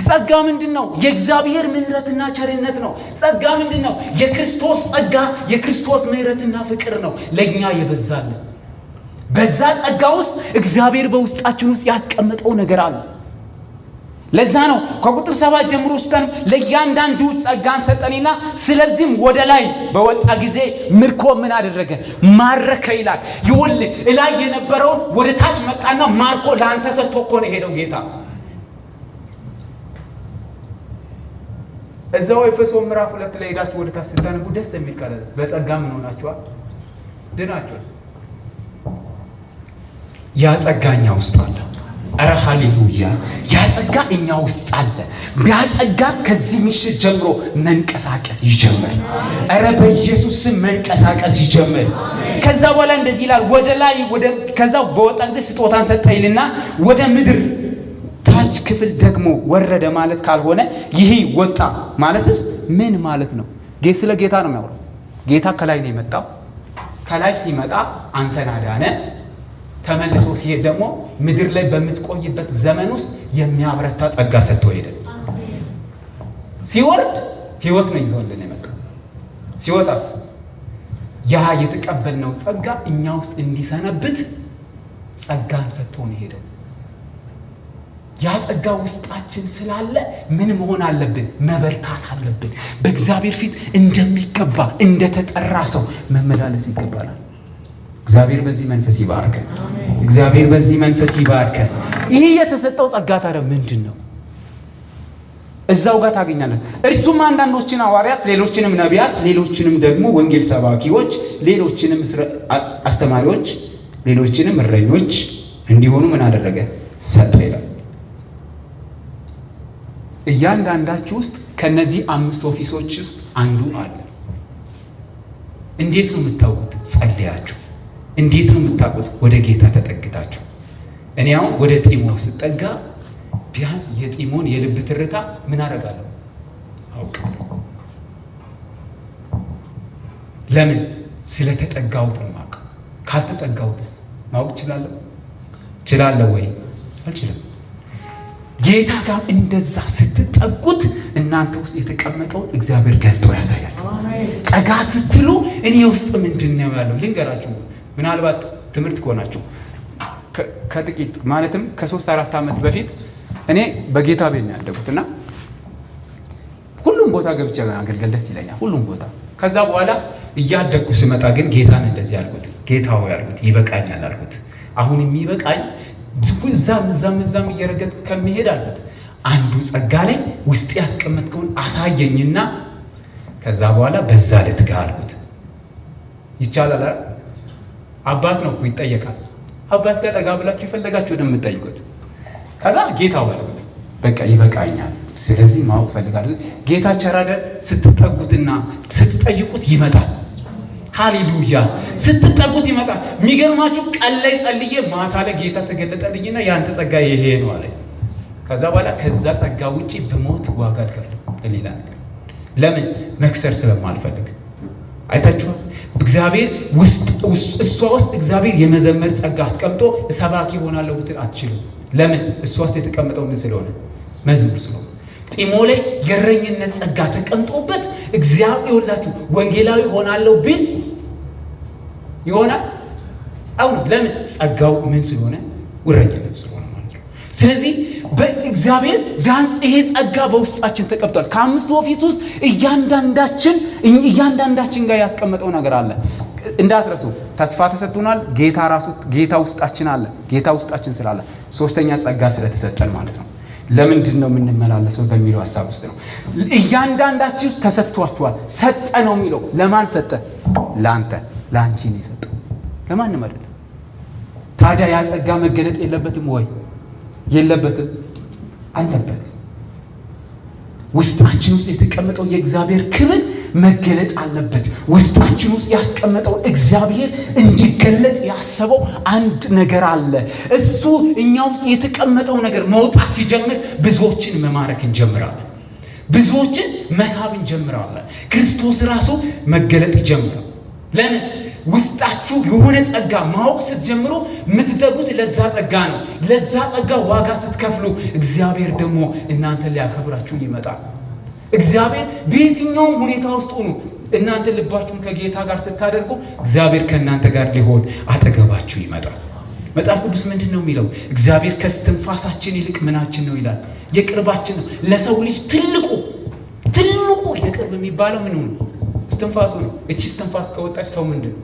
ጸጋ ምንድን ነው? የእግዚአብሔር ምሕረትና ቸርነት ነው። ጸጋ ምንድን ነው? የክርስቶስ ጸጋ፣ የክርስቶስ ምሕረትና ፍቅር ነው ለኛ የበዛልን። በዛ ጸጋ ውስጥ እግዚአብሔር በውስጣችን ውስጥ ያስቀመጠው ነገር አለ። ለዛ ነው ከቁጥር 7 ጀምሮ ስተን ለእያንዳንዱ ጸጋን ሰጠንና ስለዚህም ወደ ላይ በወጣ ጊዜ ምርኮ ምን አደረገ? ማረከ ይላል። ይኸውልህ እላይ የነበረውን ወደ ታች መጣና ማርኮ ለአንተ ሰጥቶ እኮ ነው የሄደው ጌታ። እዛው ኤፌሶን ምዕራፍ 2 ላይ ሄዳችሁ ወደ ታች ስታነቡ ደስ የሚል ቃል አለ። በጸጋ ምን ሆናችኋል? ድናችኋል። ያ ጸጋ እኛ ውስጥ አለ። ኧረ ሃሌሉያ! ያ ጸጋ እኛ ውስጥ አለ። ያ ጸጋ ከዚህ ምሽት ጀምሮ መንቀሳቀስ ይጀምር። ኧረ በኢየሱስ ስም መንቀሳቀስ ይጀምር። ከዛ በኋላ እንደዚህ ይላል፣ ወደ ላይ ወደ ከዛ በወጣ ጊዜ ስጦታን ሰጠ ይልና ወደ ምድር ታች ክፍል ደግሞ ወረደ ማለት ካልሆነ ይሄ ወጣ ማለትስ ምን ማለት ነው? ስለ ጌታ ነው የሚያወራው። ጌታ ከላይ ነው የመጣው። ከላይ ሲመጣ አንተን አዳነ። ተመልሶ ሲሄድ ደግሞ ምድር ላይ በምትቆይበት ዘመን ውስጥ የሚያበረታ ጸጋ ሰጥቶ ሄደ። ሲወርድ ህይወት ነው ይዞልን የመጣው። ሲወጣስ ያ የተቀበልነው ጸጋ እኛ ውስጥ እንዲሰነብት ጸጋን ሰጥቶ ነው የሄደው። ያ ጸጋ ውስጣችን ስላለ ምን መሆን አለብን? መበርታት አለብን። በእግዚአብሔር ፊት እንደሚገባ እንደተጠራ ሰው መመላለስ ይገባናል። እግዚአብሔር በዚህ መንፈስ ይባርከን። እግዚአብሔር በዚህ መንፈስ ይባርከን። ይሄ የተሰጠው ጸጋ ታዲያ ምንድን ነው? እዛው ጋር ታገኛለህ። እርሱም አንዳንዶችን ሐዋርያት፣ ሌሎችንም ነቢያት፣ ሌሎችንም ደግሞ ወንጌል ሰባኪዎች፣ ሌሎችንም አስተማሪዎች፣ ሌሎችንም እረኞች እንዲሆኑ ምን አደረገ? ሰጠ ይላል። እያንዳንዳችሁ ውስጥ ከነዚህ 5 office ኦች ውስጥ አንዱ አለ። እንዴት ነው የምታውቁት? ጸልያችሁ። እንዴት ነው የምታውቁት? ወደ ጌታ ተጠግታችሁ። እኔ አሁን ወደ ጢሞ ስጠጋ ቢያንስ የጢሞን የልብ ትርታ ምን አደርጋለሁ? አውቃለሁ። ለምን? ስለተጠጋሁት ነው የማውቀው። ካልተጠጋሁትስ ማወቅ እችላለሁ? እችላለሁ ወይ? አልችልም። ጌታ ጋር እንደዛ ስትጠጉት እናንተ ውስጥ የተቀመጠውን እግዚአብሔር ገልጦ ያሳያችኋል። ጠጋ ስትሉ እኔ ውስጥ ምንድነው ያለው ልንገራችሁ። ምናልባት ትምህርት ከሆናችሁ ከጥቂት ማለትም ከ3-4 ዓመት በፊት እኔ በጌታ ቤት ነው ያደግኩትና ሁሉም ቦታ ገብቼ አገልግል ደስ ይለኛል፣ ሁሉም ቦታ። ከዛ በኋላ እያደግኩ ስመጣ ግን ጌታን እንደዚህ አልኩት፣ ጌታ ሆይ አልኩት፣ ይበቃኛል አልኩት። አሁን የሚበቃኝ እዛም እዛም እዛም እየረገጥኩ ከሚሄድ አልኩት አንዱ ጸጋ ላይ ውስጥ ያስቀመጥከውን አሳየኝና ከዛ በኋላ በዛ ልትጋ አልኩት። ይቻላል አይደል? አባት ነው እኮ ይጠየቃል። አባት ጋር ጠጋ ብላችሁ የፈለጋችሁትን የምትጠይቁት። ከዛ ጌታው አልኩት በቃ ይበቃኛል፣ ስለዚህ ማወቅ ፈልጋለሁ። ጌታ ቸር አይደል? ስትጠጉትና ስትጠይቁት ይመጣል። ሃሌሉያ! ስትጠጉት ይመጣል። የሚገርማችሁ ቀን ላይ ጸልዬ ማታ ላይ ጌታ ተገለጠልኝና ያንተ ጸጋ ይሄ ነው አለኝ። ከዛ በኋላ ከዛ ጸጋ ውጪ ብሞት ዋጋ አልከፍልም ለሌላ ነገር። ለምን? መክሰር ስለማልፈልግ። አይታችኋል? እግዚአብሔር ውስጥ እሷ ውስጥ እግዚአብሔር የመዘመር ጸጋ አስቀምጦ ሰባኪ ሆናለሁ ብትል አትችልም። ለምን? እሷ ውስጥ የተቀመጠው ምን ስለሆነ? መዝሙር ስለሆነ። ጢሞ ላይ የእረኝነት ጸጋ ተቀምጦበት እግዚአብሔር ይኸውላችሁ ወንጌላዊ ሆናለሁ ቢል ይሆናል? አሁን ለምን? ጸጋው ምን ስለሆነ? እረኝነት ስለሆነ ማለት ነው። ስለዚህ በእግዚአብሔር ይሄ ጸጋ በውስጣችን ተቀምጧል። ከአምስቱ office ውስጥ እያንዳንዳችን ጋር ያስቀመጠው ነገር አለ። እንዳትረሱ፣ ተስፋ ተሰጥቶናል። ጌታ ራሱ ጌታ ውስጣችን አለ። ጌታ ውስጣችን ስላለ ሶስተኛ ጸጋ ስለተሰጠን ማለት ነው። ለምንድን ነው የምንመላለሰው በሚለው ሐሳብ ውስጥ ነው። እያንዳንዳችን ተሰጥቷችኋል። ሰጠ ነው የሚለው። ለማን ሰጠ? ላንተ፣ ላንቺ ነው የሰጠው፣ ለማንም አይደለም። ታዲያ ያ ጸጋ መገለጥ የለበትም ወይ? የለበትም፣ አለበት። ውስጣችን ውስጥ የተቀመጠው የእግዚአብሔር ክብር መገለጥ አለበት። ውስጣችን ውስጥ ያስቀመጠው እግዚአብሔር እንዲገለጥ ያሰበው አንድ ነገር አለ። እሱ እኛ ውስጥ የተቀመጠው ነገር መውጣት ሲጀምር ብዙዎችን መማረክ እንጀምራለን። ብዙዎችን መሳብ እንጀምራለን። ክርስቶስ ራሱ መገለጥ ይጀምራል። ለምን? ውስጣችሁ የሆነ ጸጋ ማወቅ ስትጀምሩ የምትተጉት ለዛ ጸጋ ነው። ለዛ ጸጋ ዋጋ ስትከፍሉ እግዚአብሔር ደግሞ እናንተን ሊያከብራችሁ ይመጣል። እግዚአብሔር በየትኛውም ሁኔታ ውስጥ ሆኑ እናንተ ልባችሁን ከጌታ ጋር ስታደርጉ እግዚአብሔር ከእናንተ ጋር ሊሆን አጠገባችሁ ይመጣል። መጽሐፍ ቅዱስ ምንድን ነው የሚለው? እግዚአብሔር ከስትንፋሳችን ይልቅ ምናችን ነው ይላል? የቅርባችን ነው። ለሰው ልጅ ትልቁ ትልቁ የቅርብ የሚባለው ምን ነው? እስትንፋሱ ነው። እቺ እስትንፋስ ከወጣች ሰው ምንድን ነው?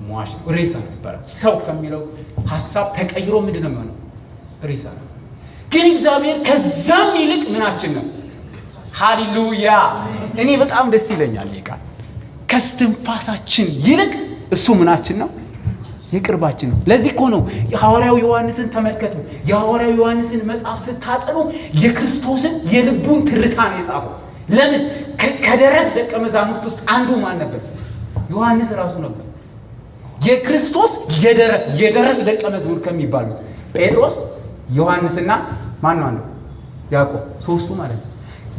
ሟች ሬሳ ነው ይባላል። ሰው ከሚለው ሐሳብ ተቀይሮ ምንድን ነው የሚሆነው? ሬሳ ነው። ግን እግዚአብሔር ከዛም ይልቅ ምናችን ነው? ሃሌሉያ! እኔ በጣም ደስ ይለኛል ይሄ ቃል። ከስትንፋሳችን ይልቅ እሱ ምናችን ነው? የቅርባችን ነው። ለዚህ እኮ ነው የሐዋርያው ዮሐንስን ተመልከቱ። የሐዋርያው ዮሐንስን መጽሐፍ ስታጠኑ የክርስቶስን የልቡን ትርታ ነው የጻፈው። ለምን? ከደረት ደቀ መዛሙርት ውስጥ አንዱ ማን ነበር? ዮሐንስ ራሱ ነበር። የክርስቶስ የደረት ደቀ መዝሙር ከሚባሉት ጴጥሮስ፣ ዮሐንስና ማን ነው አንዱ? ያዕቆብ፣ ሶስቱ ማለት ነው።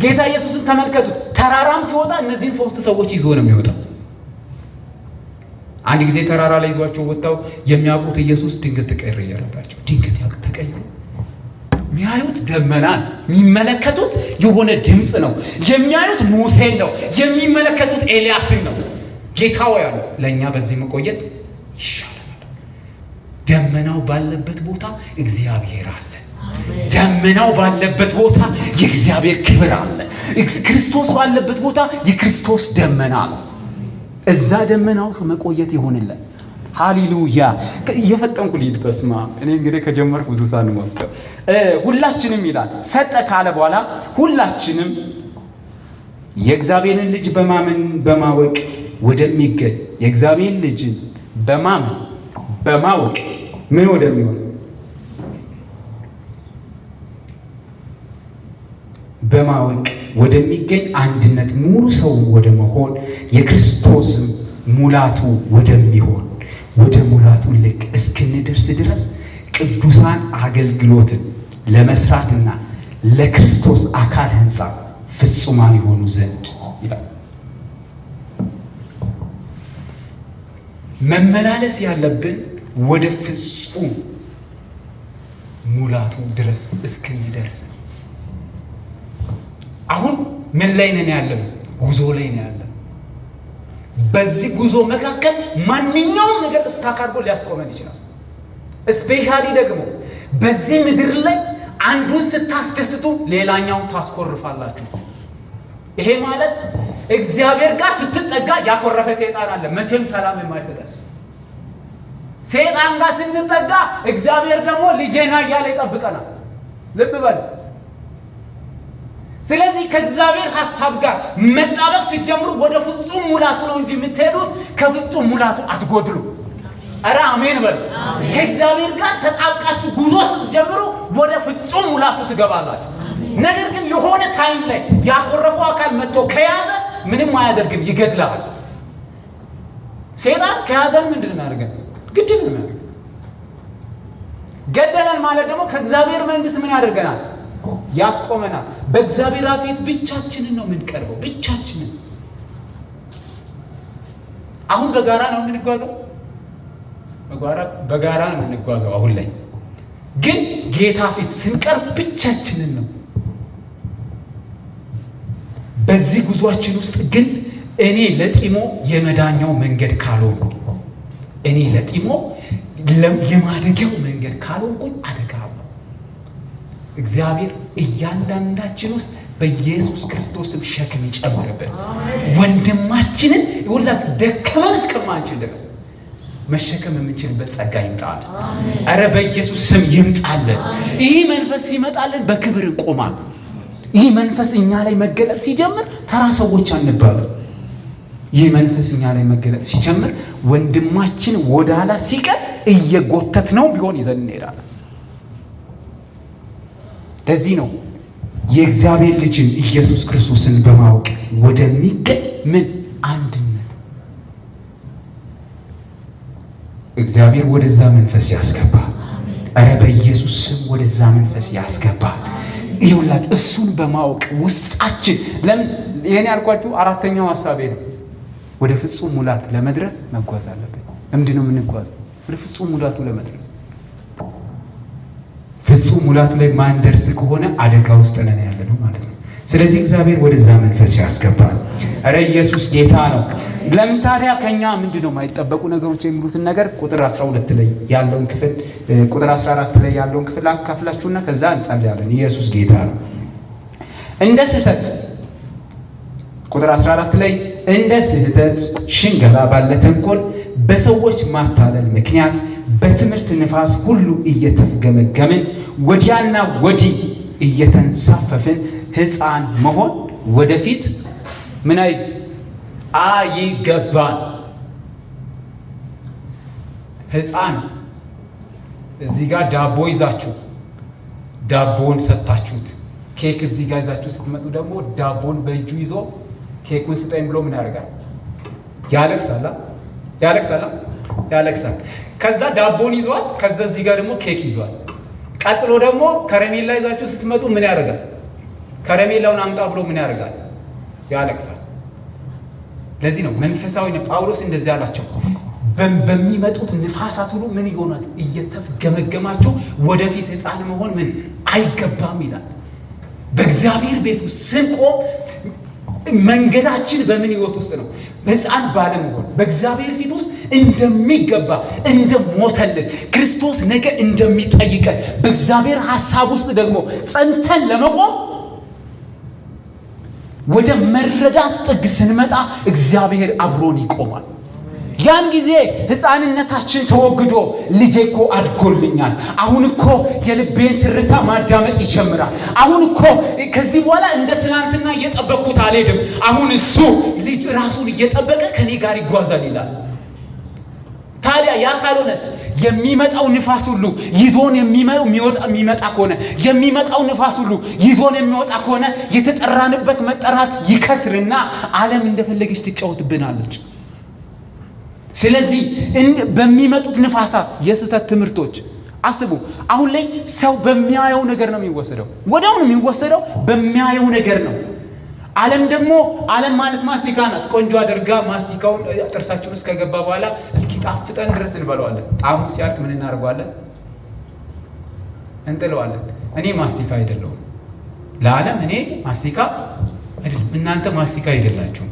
ጌታ ኢየሱስን ተመልከቱት። ተራራም ሲወጣ እነዚህን ሶስት ሰዎች ይዞ ነው የሚወጣው። አንድ ጊዜ ተራራ ላይ ይዟቸው ወጣው። የሚያውቁት ኢየሱስ ድንገት ተቀየረባቸው። ድንገት ተቀየሩ። የሚያዩት ደመና ነው። የሚመለከቱት የሆነ ድምፅ ነው። የሚያዩት ሙሴን ነው። የሚመለከቱት ኤልያስን ነው። ጌታ ሆይ አሉ፣ ለእኛ በዚህ መቆየት ይሻለናል። ደመናው ባለበት ቦታ እግዚአብሔር አለ። ደመናው ባለበት ቦታ የእግዚአብሔር ክብር አለ። ክርስቶስ ባለበት ቦታ የክርስቶስ ደመና አለ። እዛ ደመናው መቆየት ይሆንልን። ሃሌሉያ! እየፈጠንኩ ልሂድ። በስማ እኔ እንግዲህ ከጀመርኩ ብዙ ሰዓት ነው የምወስደው። ሁላችንም ይላል ሰጠ ካለ በኋላ ሁላችንም የእግዚአብሔርን ልጅ በማመን በማወቅ ወደሚገኝ የእግዚአብሔር ልጅን በማመን በማወቅ ምን ወደሚሆን በማወቅ ወደሚገኝ አንድነት ሙሉ ሰው ወደ መሆን የክርስቶስም ሙላቱ ወደሚሆን ወደ ሙላቱ ልክ እስክንደርስ ድረስ ቅዱሳን አገልግሎትን ለመስራትና ለክርስቶስ አካል ሕንጻ ፍጹማን ይሆኑ ዘንድ ይላል። መመላለስ ያለብን ወደ ፍጹም ሙላቱ ድረስ እስክንደርስ ነው። አሁን ምን ላይ ነን ያለነው? ጉዞ ላይ ነው ያለነው። በዚህ ጉዞ መካከል ማንኛውም ነገር stuck አድርጎ ሊያስቆመን ይችላል። Specially ደግሞ በዚህ ምድር ላይ አንዱን ስታስደስቱ ሌላኛውን ታስኮርፋላችሁ። ይሄ ማለት እግዚአብሔር ጋር ስትጠጋ ያኮረፈ ሰይጣን አለ፣ መቼም ሰላም የማይሰጠን። ሰይጣን ጋር ስንጠጋ እግዚአብሔር ደግሞ ልጄና እያለ ይጠብቀናል። ልብ በሉ። ስለዚህ ከእግዚአብሔር ሐሳብ ጋር መጣበቅ ሲጀምሩ ወደ ፍጹም ሙላቱ ነው እንጂ የምትሄዱት ከፍጹም ሙላቱ አትጎድሉ። ኧረ አሜን በሉ። ከእግዚአብሔር ጋር ተጣብቃችሁ ጉዞ ስትጀምሩ ወደ ፍጹም ሙላቱ ትገባላችሁ። ነገር ግን የሆነ time ላይ ያኮረፈው አካል መጥቶ ከያዘ ምንም አያደርግም፣ ይገድላል። ሰይጣን ከያዘን ምንድን ነው የሚያደርገን? ግድል ነው የሚያደርገን። ገደለን ማለት ደግሞ ከእግዚአብሔር መንግስት ምን ያደርገናል? ያስቆመናል። በእግዚአብሔር ፊት ብቻችንን ነው የምንቀርበው፣ ብቻችንን። አሁን በጋራ ነው የምንጓዘው፣ በጋራ ነው የምንጓዘው አሁን ላይ ግን ጌታ ፊት ስንቀርብ ብቻችንን ነው። በዚህ ጉዟችን ውስጥ ግን እኔ ለጢሞ የመዳኛው መንገድ ካልሆንኩ፣ እኔ ለጢሞ የማደጊያው መንገድ ካልሆንኩኝ አደጋ ነው። እግዚአብሔር እያንዳንዳችን ውስጥ በኢየሱስ ክርስቶስም ሸክም ይጨምርበት። ወንድማችንን ይኸውላችሁ ደከመን እስከማንችል ድረስ መሸከም የምንችልበት ጸጋ ይምጣል። ኧረ በኢየሱስ ስም ይምጣልን። ይህ መንፈስ ሲመጣልን በክብር እንቆማለን። ይህ መንፈስ እኛ ላይ መገለጥ ሲጀምር ተራ ሰዎች አንባልም። ይህ መንፈስ እኛ ላይ መገለጥ ሲጀምር ወንድማችን ወደኋላ ሲቀር እየጎተት ነው ቢሆን ይዘን እንሄዳለን። ለዚህ ነው የእግዚአብሔር ልጅን ኢየሱስ ክርስቶስን በማወቅ ወደሚገኝ ምን አንድነት እግዚአብሔር ወደዛ መንፈስ ያስገባል። ኧረ በኢየሱስ ስም ወደዛ መንፈስ ያስገባል። ይኸውላችሁ እሱን በማወቅ ውስጣችን ለምን ይሄን ያልኳችሁ አራተኛው ሐሳቤ ነው። ወደ ፍጹም ሙላት ለመድረስ መጓዝ አለብን። ለምንድን ነው የምንጓዘው? ወደ ፍጹም ሙላቱ ለመድረስ። ፍጹም ሙላቱ ላይ ማንደርስ ከሆነ አደጋ ውስጥ ነን ያለነው ማለት ነው። ስለዚህ እግዚአብሔር ወደዛ መንፈስ ያስገባል። ኧረ ኢየሱስ ጌታ ነው። ለምን ታዲያ ከኛ ምንድነው የማይጠበቁ ነገሮች የሚሉትን ነገር ቁጥር 12 ላይ ያለውን ክፍል ቁጥር 14 ላይ ያለውን ክፍል አካፍላችሁና ከዛ እንጸልያለን። ኢየሱስ ጌታ ነው። እንደ ስህተት ቁጥር 14 ላይ እንደ ስህተት ሽንገላ ባለ ተንኮል በሰዎች ማታለል ምክንያት በትምህርት ንፋስ ሁሉ እየተፍገመገምን ወዲያና ወዲህ እየተንሳፈፍን ሕፃን መሆን ወደፊት ምን አይገባን። ሕፃን እዚህ ጋር ዳቦ ይዛችሁ ዳቦን ሰጣችሁት፣ ኬክ እዚህ ጋር ይዛችሁ ስትመጡ ደግሞ ዳቦን በእጁ ይዞ ኬኩን ስጠኝ ብሎ ምን ያደርጋል? ያለቅሳል፣ ያለቅሳል፣ ያለቅሳል። ከዛ ዳቦን ይዟል፣ ከዛ እዚህ ጋር ደግሞ ኬክ ይዟል። ቀጥሎ ደግሞ ከረሜላ ይዛችሁ ስትመጡ ምን ያደርጋል? ከረሜላውን አምጣ ብሎ ምን ያደርጋል? ያለቅሳል። ለዚህ ነው መንፈሳዊ ጳውሎስ እንደዚህ አላቸው፣ በሚመጡት ንፋሳት ሁሉ ምን ይሆናችሁ? እየተፍገመገማችሁ ወደፊት ሕፃን መሆን ምን አይገባም ይላል። በእግዚአብሔር ቤት ውስጥ ስንቆም መንገዳችን በምን ህይወት ውስጥ ነው? ሕፃን ባለመሆን በእግዚአብሔር ፊት ውስጥ እንደሚገባ እንደሞተልን ክርስቶስ ነገ እንደሚጠይቀን በእግዚአብሔር ሐሳብ ውስጥ ደግሞ ጸንተን ለመቆም ወደ መረዳት ጥግ ስንመጣ እግዚአብሔር አብሮን ይቆማል። ያን ጊዜ ሕፃንነታችን ተወግዶ ልጄ እኮ አድጎልኛል፣ አሁን እኮ የልቤን ትርታ ማዳመጥ ይጀምራል፣ አሁን እኮ ከዚህ በኋላ እንደ ትናንትና እየጠበቅኩት አልሄድም፣ አሁን እሱ ልጅ ራሱን እየጠበቀ ከኔ ጋር ይጓዛል ይላል። ታዲያ ያ ካልሆነስ የሚመጣው ንፋስ ሁሉ ይዞን የሚመጣ ከሆነ የሚመጣው ንፋስ ሁሉ ይዞን የሚወጣ ከሆነ የተጠራንበት መጠራት ይከስርና ዓለም እንደፈለገች ትጫወትብናለች። ስለዚህ በሚመጡት ንፋሳት የስህተት ትምህርቶች አስቡ። አሁን ላይ ሰው በሚያየው ነገር ነው የሚወሰደው። ወዲያው ነው የሚወሰደው፣ በሚያየው ነገር ነው። ዓለም ደግሞ ዓለም ማለት ማስቲካ ናት። ቆንጆ አድርጋ ማስቲካውን ጥርሳችን ውስጥ ከገባ በኋላ እስኪጣፍጠን ድረስ እንበለዋለን። ጣዕሙ ሲያልቅ ምን እናደርገዋለን? እንጥለዋለን። እኔ ማስቲካ አይደለሁም። ለዓለም እኔ ማስቲካ አይደለም። እናንተ ማስቲካ አይደላችሁም።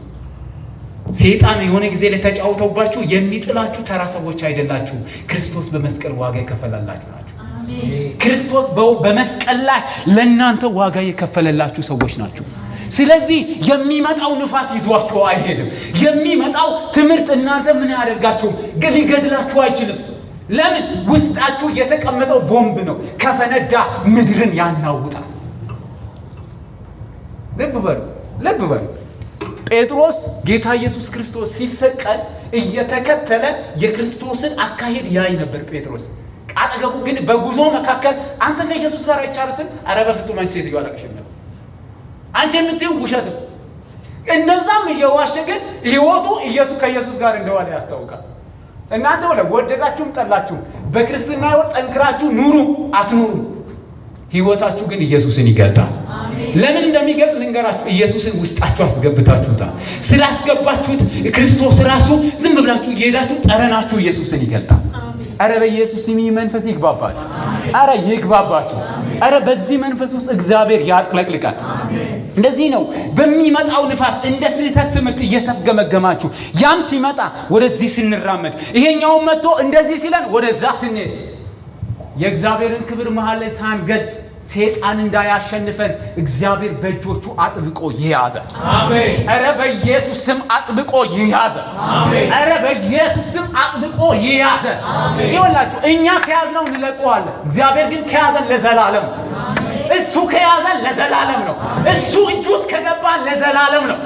ሰይጣን የሆነ ጊዜ ላይ ተጫውተውባችሁ የሚጥላችሁ ተራ ሰዎች አይደላችሁ። ክርስቶስ በመስቀል ዋጋ የከፈለላችሁ ናችሁ። ክርስቶስ በመስቀል ላይ ለእናንተ ዋጋ የከፈለላችሁ ሰዎች ናችሁ። ስለዚህ የሚመጣው ንፋስ ይዟችሁ አይሄድም። የሚመጣው ትምህርት እናንተ ምን ያደርጋችሁም? ሊገድላችሁ አይችልም። ለምን? ውስጣችሁ የተቀመጠው ቦምብ ነው። ከፈነዳ ምድርን ያናውጣል። ልብ በሉ፣ ልብ በሉ። ጴጥሮስ ጌታ ኢየሱስ ክርስቶስ ሲሰቀል እየተከተለ የክርስቶስን አካሄድ ያይ ነበር ጴጥሮስ። አጠገቡ ግን በጉዞ መካከል አንተ ከኢየሱስ ጋር አይቻልስም፣ ኧረ በፍጹም አንቺ ሴትዮ አላውቅሽም ነበር፣ አንቺ የምትይው ውሸት ነው። እንደዛም እየዋሸ ግን ሕይወቱ ኢየሱስ ከኢየሱስ ጋር እንደዋለ ያስታውቃል። እናንተ ወለ ወደዳችሁም ጠላችሁም በክርስትና ሕይወት ጠንክራችሁ ኑሩ አትኑሩ፣ ሕይወታችሁ ግን ኢየሱስን ይገልጣል። ለምን እንደሚገልጥ ልንገራችሁ። ኢየሱስን ውስጣችሁ አስገብታችሁታል። ስላስገባችሁት ክርስቶስ ራሱ ዝም ብላችሁ እየሄዳችሁ ጠረናችሁ ኢየሱስን ይገልጣል። አረ በኢየሱስ ስም መንፈስ ይግባባችሁ። አረ ይግባባችሁ። አረ በዚህ መንፈስ ውስጥ እግዚአብሔር ያጥለቅልቃል። እንደዚህ ነው በሚመጣው ንፋስ እንደ ስህተት ትምህርት እየተፍገመገማችሁ ያም ሲመጣ ወደዚህ ስንራመድ ይሄኛው መጥቶ እንደዚህ ሲለን ወደዛ ስንሄድ የእግዚአብሔርን ክብር መሃል ላይ ሳንገልጥ ሰይጣን እንዳያሸንፈን እግዚአብሔር በእጆቹ አጥብቆ ይያዘ። አሜን። ኧረ በኢየሱስ ስም አጥብቆ ይያዘ። አሜን። ኧረ በኢየሱስ ስም አጥብቆ ይያዘ። ይኸውላችሁ እኛ ከያዝነው እንለቀዋለን። እግዚአብሔር ግን ከያዘን ለዘላለም ነው። እሱ ከያዘን ለዘላለም ነው። እሱ እጁ ውስጥ ከገባ ለዘላለም ነው።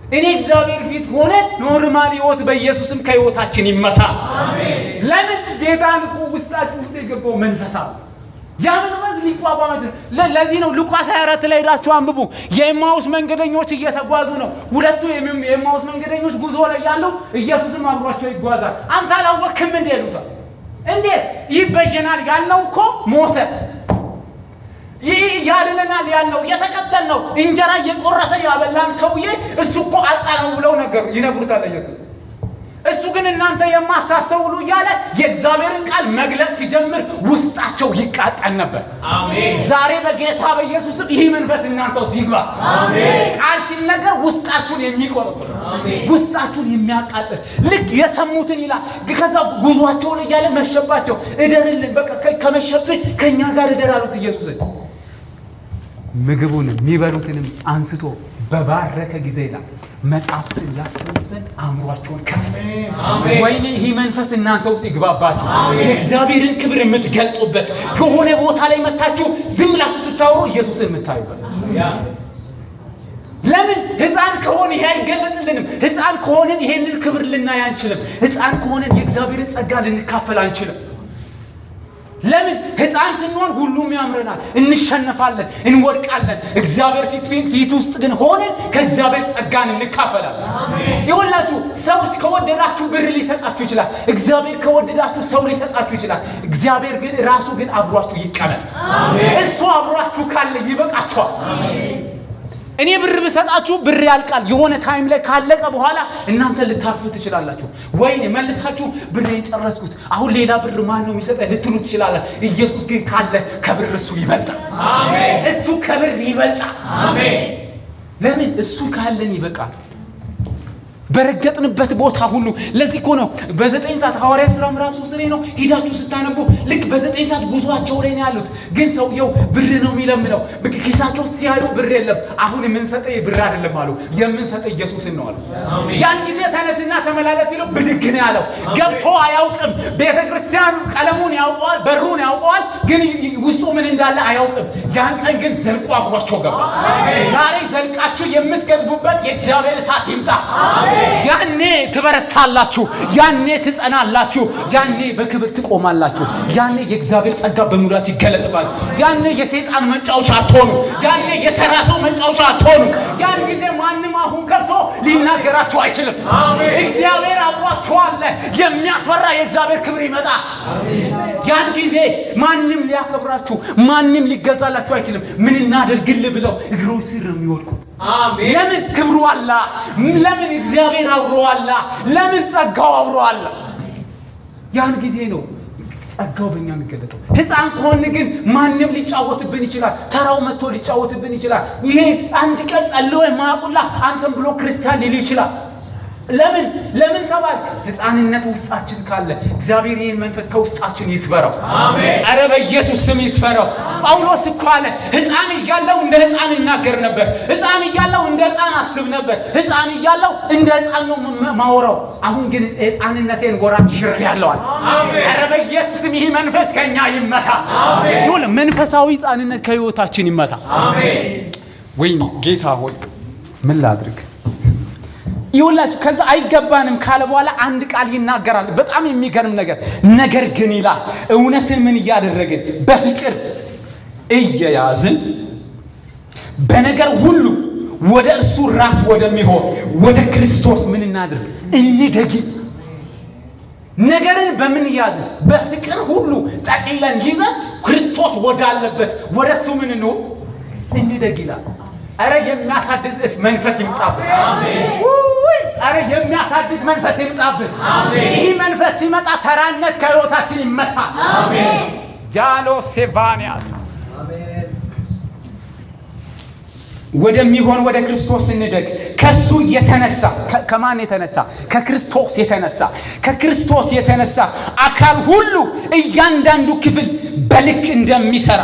እኔ እግዚአብሔር ፊት ሆነ normal ህይወት በኢየሱስም ከህይወታችን ይመታ። ለምን ጌታን እኮ ውስጣችሁ ውስጥ የገባው መንፈስ አለ። ያ መንፈስ ሊቋቋም አይችልም። ለዚህ ነው ሉቃስ 24 ላይ ሄዳችሁ አንብቡ። የኤማሁስ መንገደኞች እየተጓዙ ነው። ሁለቱ የኤማሁስ መንገደኞች ጉዞ ላይ ያሉ ኢየሱስም አብሯቸው ይጓዛል። አንተ አላወቅህም እንዴ ይሉታል። እንዴት ይበጀናል ያልነው እኮ ሞተ። ይህ ያድነናል ያልነው የተከተልነው እንጀራ እየቆረሰ ያበላን ሰውዬ እሱ እኮ አጣ ነው ብለው ነገሩ ይነግሩታል ኢየሱስ። እሱ ግን እናንተ የማታስተውሉ እያለ የእግዚአብሔርን ቃል መግለጽ ሲጀምር ውስጣቸው ይቃጠል ነበር። አሜን። ዛሬ በጌታ በኢየሱስም ይህ መንፈስ እናንተ ውስጥ ይግባ። አሜን። ቃል ሲነገር ውስጣችሁን የሚቆረቁር አሜን። ውስጣችሁን የሚያቃጥል ልክ የሰሙትን ይላል። ከዛ ጉዟቸውን እያለ መሸባቸው። እደርልን በቃ ከመሸብህ ከኛ ጋር እደር አሉት ኢየሱስን። ምግቡንም የሚበሉትንም አንስቶ በባረከ ጊዜ ይላል መጻሕፍትን ያስተውሉ ዘንድ አእምሯቸውን ከፈተ። አሜን። ወይኔ ይህ መንፈስ እናንተ ውስጥ ይግባባችሁ። የእግዚአብሔርን ክብር የምትገልጡበት ከሆነ ቦታ ላይ መታችሁ ዝም ብላችሁ ስታወሩ ኢየሱስን የምታዩበት። ለምን ሕፃን ከሆነ ይሄ አይገለጥልንም። ሕፃን ከሆነን ይሄንን ክብር ልናይ አንችልም። ሕፃን ከሆነን የእግዚአብሔርን ጸጋ ልንካፈል አንችልም። ለምን ሕፃን ስንሆን ሁሉም ያምረናል፣ እንሸነፋለን፣ እንወድቃለን። እግዚአብሔር ፊት ውስጥ ግን ሆነን ከእግዚአብሔር ጸጋን እንካፈላለን። ይኸውላችሁ ሰው ከወደዳችሁ ብር ሊሰጣችሁ ይችላል። እግዚአብሔር ከወደዳችሁ ሰው ሊሰጣችሁ ይችላል። እግዚአብሔር ግን ራሱ ግን አብሯችሁ ይቀመጥ። እሱ አብሯችሁ ካለ ይበቃችኋል። እኔ ብር ብሰጣችሁ ብር ያልቃል። የሆነ time ላይ ካለቀ በኋላ እናንተ ልታርፉ ትችላላችሁ። ወይኔ መልሳችሁ ብሬን ጨረስኩት፣ አሁን ሌላ ብር ማን ነው የሚሰጠኝ ልትሉ ትችላላችሁ። ኢየሱስ ግን ካለ ከብር እሱ ይበልጣል። አሜን። እሱ ከብር ይበልጣል። አሜን። ለምን እሱ ካለን ይበቃል። በረገጥንበት ቦታ ሁሉ። ለዚህ እኮ ነው በ9 ሰዓት ሐዋርያት ሥራ ምዕራፍ 3 ላይ ነው ሄዳችሁ ስታነቡ ልክ በ9 ሰዓት ጉዟቸው ላይ ነው ያሉት። ግን ሰውየው ብር ነው የሚለምነው። ኪሳቸው ሲያዩ ብር የለም። አሁን የምንሰጠው ብር አይደለም አሉ፣ የምንሰጠው ኢየሱስን ነው አሉ። ያን ጊዜ ተነስና ተመላለስ ሲለው ብድግ ነው ያለው። ገብቶ አያውቅም። ቤተክርስቲያኑ ቀለሙን ያውቀዋል፣ በሩን ያውቀዋል፣ ግን ውስጡ ምን እንዳለ አያውቅም። ያን ቀን ግን ዘልቆ አብሯቸው ገባ። ዛሬ ዘልቃችሁ የምትገቡበት የእግዚአብሔር እሳት ይምጣ። ያኔ ትበረታላችሁ፣ ያኔ ትጸናላችሁ፣ ያኔ በክብር ትቆማላችሁ። ያኔ የእግዚአብሔር ጸጋ በሙላት ይገለጥባል። ያኔ የሰይጣን መጫወቻ አትሆኑ። ያኔ የተራ ሰው መጫወቻ አትሆኑ። ያን ጊዜ ማንም አሁን ከፍቶ ሊናገራችሁ አይችልም። እግዚአብሔር አብሯችሁ አለ። የሚያስፈራ የእግዚአብሔር ክብር ይመጣል። ያን ጊዜ ማንም ሊያከብራችሁ፣ ማንም ሊገዛላችሁ አይችልም። ምን እናደርግልህ ብለው እግሮች ስር ነው የሚወድቁት። አሜን። ለምን ክብሩ አለ? ለምን እግዚአብሔር አብሮ አለ? ለምን ጸጋው አብሮ አለ? ያን ጊዜ ነው ጸጋው በእኛ የሚገለጠው። ሕፃን ከሆን ግን ማንም ሊጫወትብን ይችላል። ተራው መጥቶ ሊጫወትብን ይችላል። ይሄ አንድ ቀን ጸልዮ የማያውቁላ አንተም ብሎ ክርስቲያን ሊል ይችላል። ለምን ለምን ተባልክ? ሕፃንነት ውስጣችን ካለ እግዚአብሔር ይህን መንፈስ ከውስጣችን ይስበረው። አሜን። ኧረ በኢየሱስ ስም ይስበረው። ጳውሎስ እኮ አለ ሕፃን እያለሁ እንደ ሕፃን እናገር ነበር፣ ሕፃን እያለሁ እንደ ሕፃን አስብ ነበር፣ ሕፃን እያለሁ እንደ ሕፃን ነው ማወራው። አሁን ግን ሕፃንነቴን ወራት ሽሬያለሁ አለ። አሜን። ኧረ በኢየሱስ ስም ይህ መንፈስ ከኛ ይመታ። አሜን። ይሁን መንፈሳዊ ሕፃንነት ከህይወታችን ይመታ። አሜን። ወይኔ ጌታ ሆይ ምን ላድርግ? ይኸውላችሁ ከዛ አይገባንም ካለ በኋላ አንድ ቃል ይናገራል። በጣም የሚገርም ነገር። ነገር ግን ይላል እውነትን ምን እያደረግን በፍቅር እየያዝን በነገር ሁሉ ወደ እርሱ ራስ ወደሚሆን ወደ ክርስቶስ ምን እናድርግ? እንደግ። ነገርን በምን ያዝን? በፍቅር ሁሉ ጠቅለን ይዘን ክርስቶስ ወዳለበት ወደ እሱ ምን እንሆን? እንደግ ይላል። ኧረ የሚያሳድግ መንፈስ ይምጣብን። ውይ! ኧረ የሚያሳድግ መንፈስ ይምጣብን። ይህ መንፈስ ሲመጣ ተራነት ከህይወታችን ይመታል። ጃሎ ሴቫኒያስ ወደሚሆን ወደ ክርስቶስ እንደግ። ከሱ የተነሳ፣ ከማን የተነሳ? ከክርስቶስ የተነሳ። ከክርስቶስ የተነሳ አካል ሁሉ እያንዳንዱ ክፍል በልክ እንደሚሰራ፣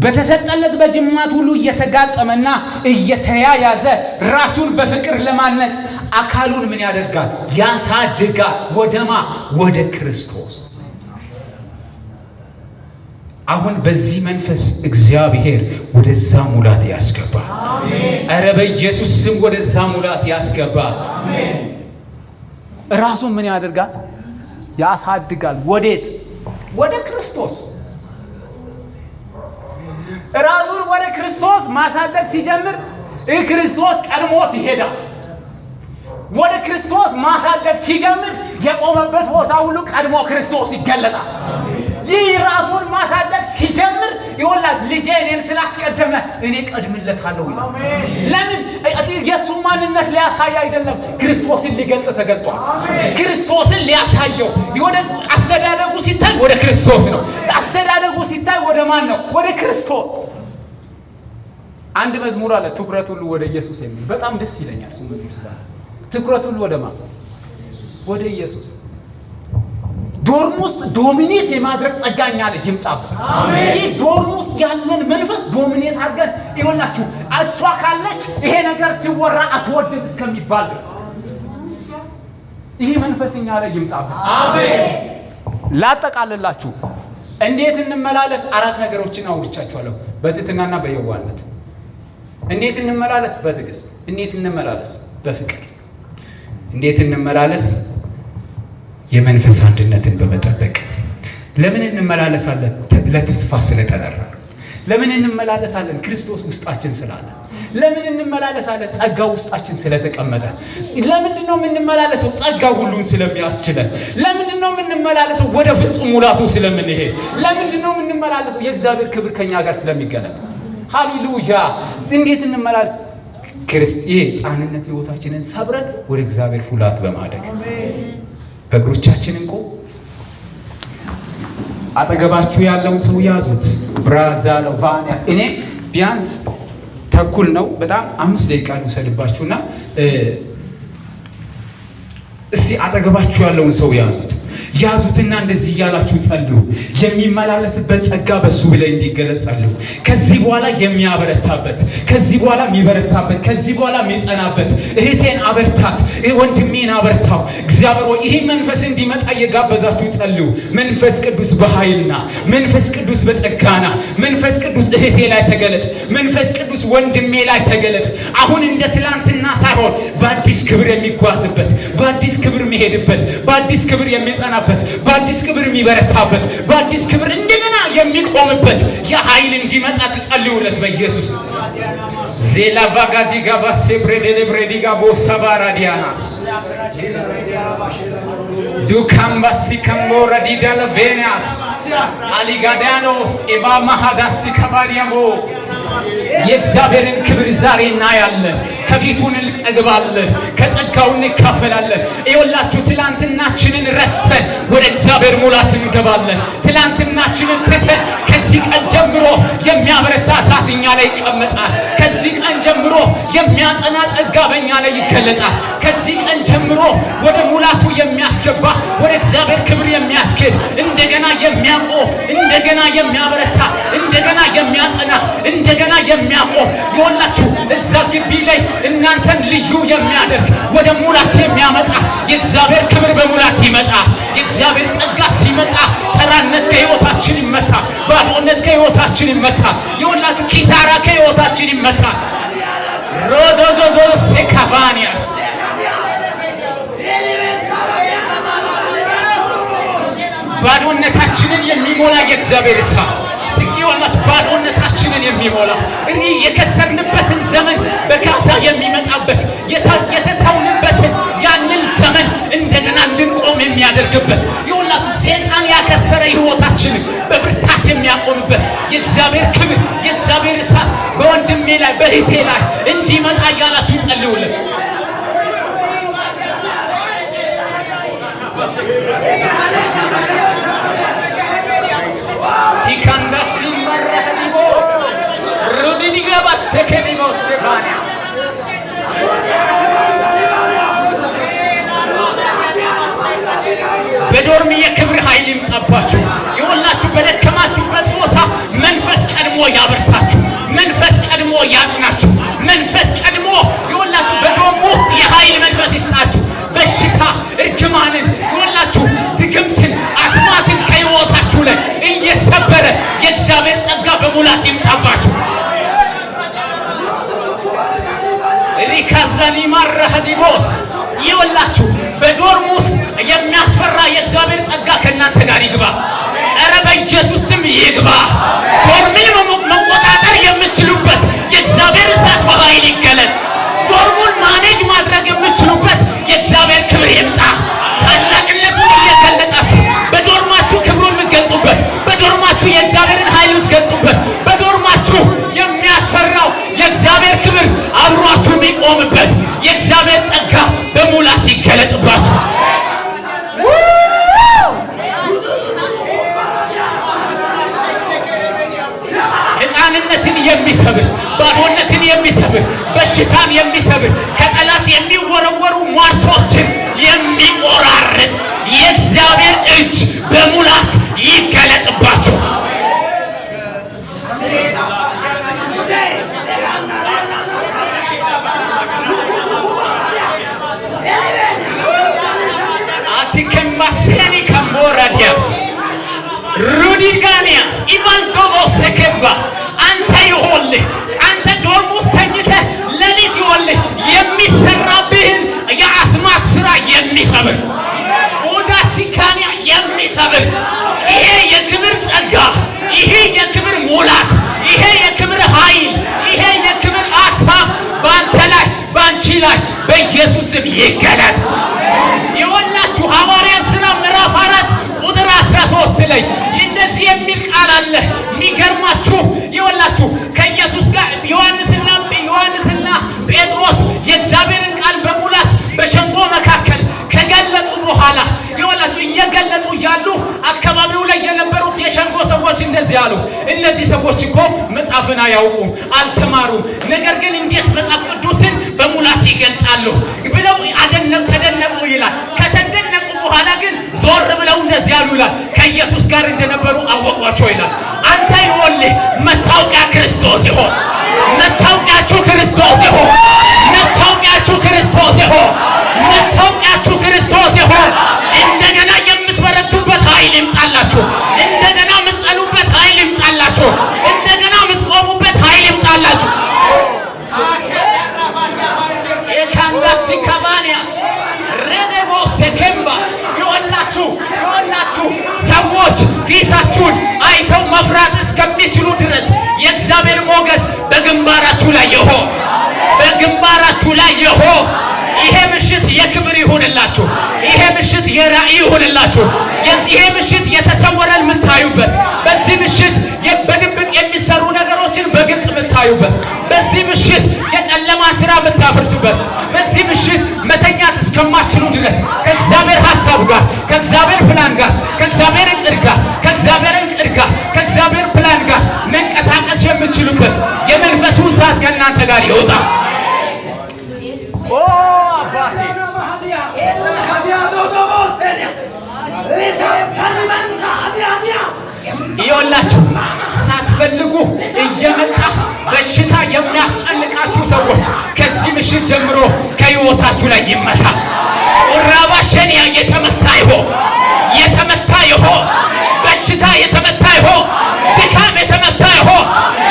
በተሰጠለት በጅማት ሁሉ እየተጋጠመና እየተያያዘ ራሱን በፍቅር ለማነጽ አካሉን ምን ያደርጋል? ያሳድጋል። ወደማ? ወደ ክርስቶስ። አሁን በዚህ መንፈስ እግዚአብሔር ወደዛ ሙላት ያስገባ። ኧረ በኢየሱስ ስም ወደዛ ሙላት ያስገባ። ራሱን ምን ያደርጋል? ያሳድጋል። ወዴት? ወደ ክርስቶስ። ራሱን ወደ ክርስቶስ ማሳደግ ሲጀምር ክርስቶስ ቀድሞት ይሄዳል። ወደ ክርስቶስ ማሳደግ ሲጀምር የቆመበት ቦታ ሁሉ ቀድሞ ክርስቶስ ይገለጣል። ይህ ራሱን ማሳደግ ሲጀምር ይወላል፣ ልጄ እኔን ስላስቀደመ እኔ ቀድምለታለሁ ይላል። ለምን? የእሱ ማንነት ሊያሳይ አይደለም፣ ክርስቶስን ሊገልጥ ተገልጧል። ክርስቶስን ሊያሳየው፣ ወደ አስተዳደጉ ሲታይ ወደ ክርስቶስ ነው። አስተዳደጉ ሲታይ ወደ ማን ነው? ወደ ክርስቶስ። አንድ መዝሙር አለ፣ ትኩረት ሁሉ ወደ ኢየሱስ የሚል፣ በጣም ደስ ይለኛል እሱ መዝሙር ስሰማ። ትኩረት ሁሉ ወደ ማን? ወደ ኢየሱስ። Dorm ውስጥ dominate የማድረግ ጸጋ እኛ ላይ ይምጣብን። ይህ dorm ውስጥ ያለን መንፈስ dominate አድርገን፣ ይኸውላችሁ፣ እሷ ካለች ይሄ ነገር ሲወራ አትወድም እስከሚባል ድረስ ይህ መንፈስ እኛ ላይ ይምጣብን። ላጠቃልላችሁ፣ እንዴት እንመላለስ? አራት ነገሮችን አውርቻችኋለሁ። በትህትናና በየዋህነት እንዴት እንመላለስ? በትዕግስት እንዴት እንመላለስ? በፍቅር እንዴት እንመላለስ? የመንፈስ አንድነትን በመጠበቅ። ለምን እንመላለሳለን? ለተስፋ ስለተጠራ። ለምን እንመላለሳለን? ክርስቶስ ውስጣችን ስላለ። ለምን እንመላለሳለን? ጸጋው ውስጣችን ስለተቀመጠ። ለምንድን ነው የምንመላለሰው? ጸጋው ሁሉን ስለሚያስችለን። ለምንድን ነው የምንመላለሰው? ወደ ፍጹም ሙላቱ ስለምንሄድ። ለምንድን ነው የምንመላለሰው? የእግዚአብሔር ክብር ከኛ ጋር ስለሚገለጥ። ሃሌሉያ! እንዴት እንመላለስ? ይሄ ህፃንነት ህይወታችንን ሰብረን ወደ እግዚአብሔር ሙላት በማደግ። በእግሮቻችን እንቁም። አጠገባችሁ ያለውን ሰው ያዙት። ብራዛሎቫኒያ፣ እኔ ቢያንስ ተኩል ነው፣ በጣም 5 ደቂቃ ልውሰድባችሁና እስቲ አጠገባችሁ ያለውን ሰው ያዙት። ያዙትና እንደዚህ እያላችሁ ጸልዩ። የሚመላለስበት ጸጋ በሱ ላይ እንዲገለጽ ጸልዩ። ከዚህ በኋላ የሚያበረታበት፣ ከዚህ በኋላ የሚበረታበት፣ ከዚህ በኋላ የሚጸናበት፣ እህቴን አበርታት፣ ወንድሜን አበርታው። እግዚአብሔር ሆይ፣ ይህ መንፈስ እንዲመጣ እየጋበዛችሁ ጸልዩ። መንፈስ ቅዱስ በኃይልና መንፈስ ቅዱስ በጸጋና መንፈስ ቅዱስ እህቴ ላይ ተገለጥ። መንፈስ ቅዱስ ወንድሜ ላይ ተገለጥ። አሁን እንደ ትላንትና ሳይሆን በአዲስ ክብር የሚጓዝበት፣ በአዲስ ክብር የሚሄድበት፣ በአዲስ ክብር የሚጸናበት፣ በአዲስ ክብር የሚበረታበት፣ በአዲስ ክብር እንደገና የሚቆምበት የኃይል እንዲመጣ ትጸልዩለት በኢየሱስ። ዜላ ቫጋዲጋ ባሴብሬዴሌብሬዲጋ ቦሰባራዲያናስ ዱካምባሲ ከምቦራ ዲዳለ ቬኒያስ አሊጋዳኖስ ኤባ ማሃዳሲ ከባሪያሞ። የእግዚአብሔርን ክብር ዛሬ እናያለን። ከፊቱ እንጠግባለን፣ ከጸጋው እንካፈላለን። ይኸውላችሁ፣ ትላንትናችንን ረስተን ወደ እግዚአብሔር ሙላት እንገባለን። ትላንትናችንን ትተን ከዚህ ቀን ጀምሮ የሚያበረታ እሳት እኛ ላይ ይቀመጣል። ከዚህ ቀን ጀምሮ የሚያጸና ጸጋ በእኛ ላይ ይገለጣል። ከዚህ ቀን ጀምሮ ወደ ሙላቱ የሚያስገባ፣ ወደ እግዚአብሔር ክብር የሚያስኬድ፣ እንደገና የሚያቆም፣ እንደገና የሚያበረታ፣ እንደገና የሚያጸና፣ እንደገና የሚያቆም፣ ይኸውላችሁ፣ እዛ ግቢ ላይ እናንተን ልዩ የሚያደርግ፣ ወደ ሙላት የሚያመጣ የእግዚአብሔር ክብር በሙላት ይመጣል። የእግዚአብሔር ጸጋ ሲመጣ ተራነት ከህይወታችን ይመታ፣ ባዶነት ከህይወታችን ይመታ፣ ይኸውላችሁ፣ ኪሳራ ከህይወታችን ይመታ። ሮዶዶዶ ሴካቫኒያስ ባዶነታችንን የሚሞላ የእግዚአብሔር እሳት ትቂዋላችሁ። ባዶነታችንን የሚሞላ፣ እኔ የከሰርንበትን ዘመን በካሳ የሚመጣበት፣ የተተውንበትን ያንን ዘመን እንደገና እንድንቆም የሚያደርግበት፣ ይኸውላችሁ፣ ሴጣን ያከሰረ ህይወታችንን በብርታት የሚያቆምበት የእግዚአብሔር ክብር፣ የእግዚአብሔር እሳት በወንድሜ ላይ፣ በእህቴ ላይ እንዲመጣ እያላችሁ ጸልዩልን። ሲካንዳ ሲምባ ኦላባሴኬሊሞሴቫንያ። በ dorm የክብር ኃይል ይምጣባችሁ። የወላችሁ በደከማችሁበት ቦታ መንፈስ ቀድሞ ያበርታችሁ። መንፈስ ቀድሞ ያጥናችሁ። መንፈስ ቀድሞ የወላችሁ በ dorm ውስጥ የኃይል መንፈስ ይስጣችሁ። በሽታ፣ እርግማንን፣ የወላችሁ ድግምትን፣ አስማትን ከሕይወታችሁ ላይ እየሰበረ የእግዚአብሔር ጸጋ በሙላት ይምጣባችሁ። ሪካዛኒማራሃዲቦስ፣ ይወላችሁ በ dorm ውስጥ የሚያስፈራ የእግዚአብሔር ጸጋ ከእናንተ ጋር ይግባ። ኧረ በኢየሱስ ስም ይግባ። Dorm ን መቆጣጠር የምችሉበት የእግዚአብሔር እሳት በኃይል ይገለጥ። Dorm ኡን manage ማድረግ የምችሉበት የእግዚአብሔር ክብር ይምጣ። ታላቅነቱን እየገለጣችሁ በ dorm ኣችሁ ክብሩን የምትገልጡበት፣ በ dorm ኣችሁ የእግዚአብሔርን ኃይል የምትገልጡበት፣ በ dorm ኣችሁ የሚያስፈራው የእግዚአብሔር ክብር አብሯችሁ የሚቆምበት የእግዚአብሔር ጸጋ በሙላት ይገለጥባችሁ። ሕፃንነትን የሚሰብር፣ ባዶነትን የሚሰብር፣ በሽታን የሚሰብር፣ ከጠላት የሚወረወሩ ሟርቶችን የሚቆራርጥ የእግዚአብሔር እጅ በሙላት ይገለጥባችሁ። አቲከማሴኒ ከምቦራዲያስ ሩዲጋኒያስ ኢቫንዶቦ ሰከባ፣ አንተ ይሆንልህ፣ አንተ dorm ውስጥ ተኝተህ ሌሊት ይሆንልህ የሚሰራብህን የአስማት ስራ የሚሰብር፣ ኦዳሲካንያ የሚሰብር ይሄ የክብር ጸጋ፣ ይሄ የክብር ሙላት፣ ይሄ የክብር ኃይል፣ ይሄ የክብር አሳብ በአንተ ላይ፣ በአንቺ ላይ በኢየሱስ ስም ይገለጥ። የወላችሁ ሐዋርያት ሥራ ምዕራፍ 4 ቁጥር 13 ላይ እንደዚህ የሚል ቃል አለ። የሚገርማችሁ የወላችሁ ከኢየሱስ ጋር ዮሐንስና ጴጥሮስ የእግዚአብሔርን ቃል በሙላት በሸንጎ መካከል ከገለጡ በኋላ፣ የወላችሁ እየገለጡ እያሉ አካባቢው ላይ የነበሩት የሸንጎ ሰዎች እንደዚህ አሉ። እነዚህ ሰዎች እኮ መጽሐፍን አያውቁም፣ አልተማሩም። ነገር ግን እንዴት መጽሐፍ ቅዱስን በሙላት ይገልጣሉ ብለው አደነቁ፣ ተደነቁ ይላል። ከተደነቁ በኋላ ግን ዞር ብለው እንደዚህ አሉ ይላል። ከኢየሱስ ጋር እንደነበሩ አወቋቸው ይላል። አንተ ይሆንልህ መታወቂያ ክርስቶስ ይሆን። መታወቂያችሁ ክርስቶስ ይሆን። መታወቂያችሁ ክርስቶስ ይሆን። መታወቂያችሁ ክርስቶስ ይሆን። እንደገና የምትበረቱበት ኃይል ይምጣላችሁ። እንደገና የምትጸኑበት ኃይል ይምጣላችሁ። እንደገና የምትቆሙበት ኃይል ይምጣላችሁ። የካንዳሲ ካባንያስ ረደቦ ሴኬምባ፣ ይወላችሁ ሰዎች ፊታችሁን አይተው መፍራት እስከሚችሉ ድረስ የእግዚአብሔር ሞገስ በግንባራችሁ ላይ ይሆን፣ በግንባራችሁ ላይ ይሆን። ይሄ ምሽት የክብር ይሁንላችሁ። ይሄ ምሽት የራእይ ይሁንላችሁ። ይሄ ምሽት የተሰወረን የምታዩበት፣ በዚህ ምሽት በድብቅ የሚሰሩ ነገሮችን በግልጥ የምታዩበት፣ በዚህ ምሽት የጨለማ ስራ የምታፈርሱበት፣ በዚህ ምሽት መተኛት እስከማትችሉ ድረስ ከእግዚአብሔር ሀሳብ ጋር፣ ከእግዚአብሔር ፕላን ጋር፣ ከእግዚአብሔር እቅድ ጋር፣ ከእግዚአብሔር እቅድ ጋር፣ ከእግዚአብሔር ፕላን ጋር መንቀሳቀስ የምትችሉበት የመንፈሱ እሳት ከእናንተ ጋር ይወጣ። ኦ አባቴ፣ ይኸውላችሁ ሳትፈልጉ እየመጣ በሽታ የሚያስጨንቃችሁ ሰዎች ከዚህ ምሽት ጀምሮ ከህይወታችሁ ላይ ይመታ። ኡራባ ሸኒያ የተመታ ይሆን፣ የተመታ ይሆን፣ በሽታ የተመታ ይሆን፣ ድካም የተመታ ይሆን፣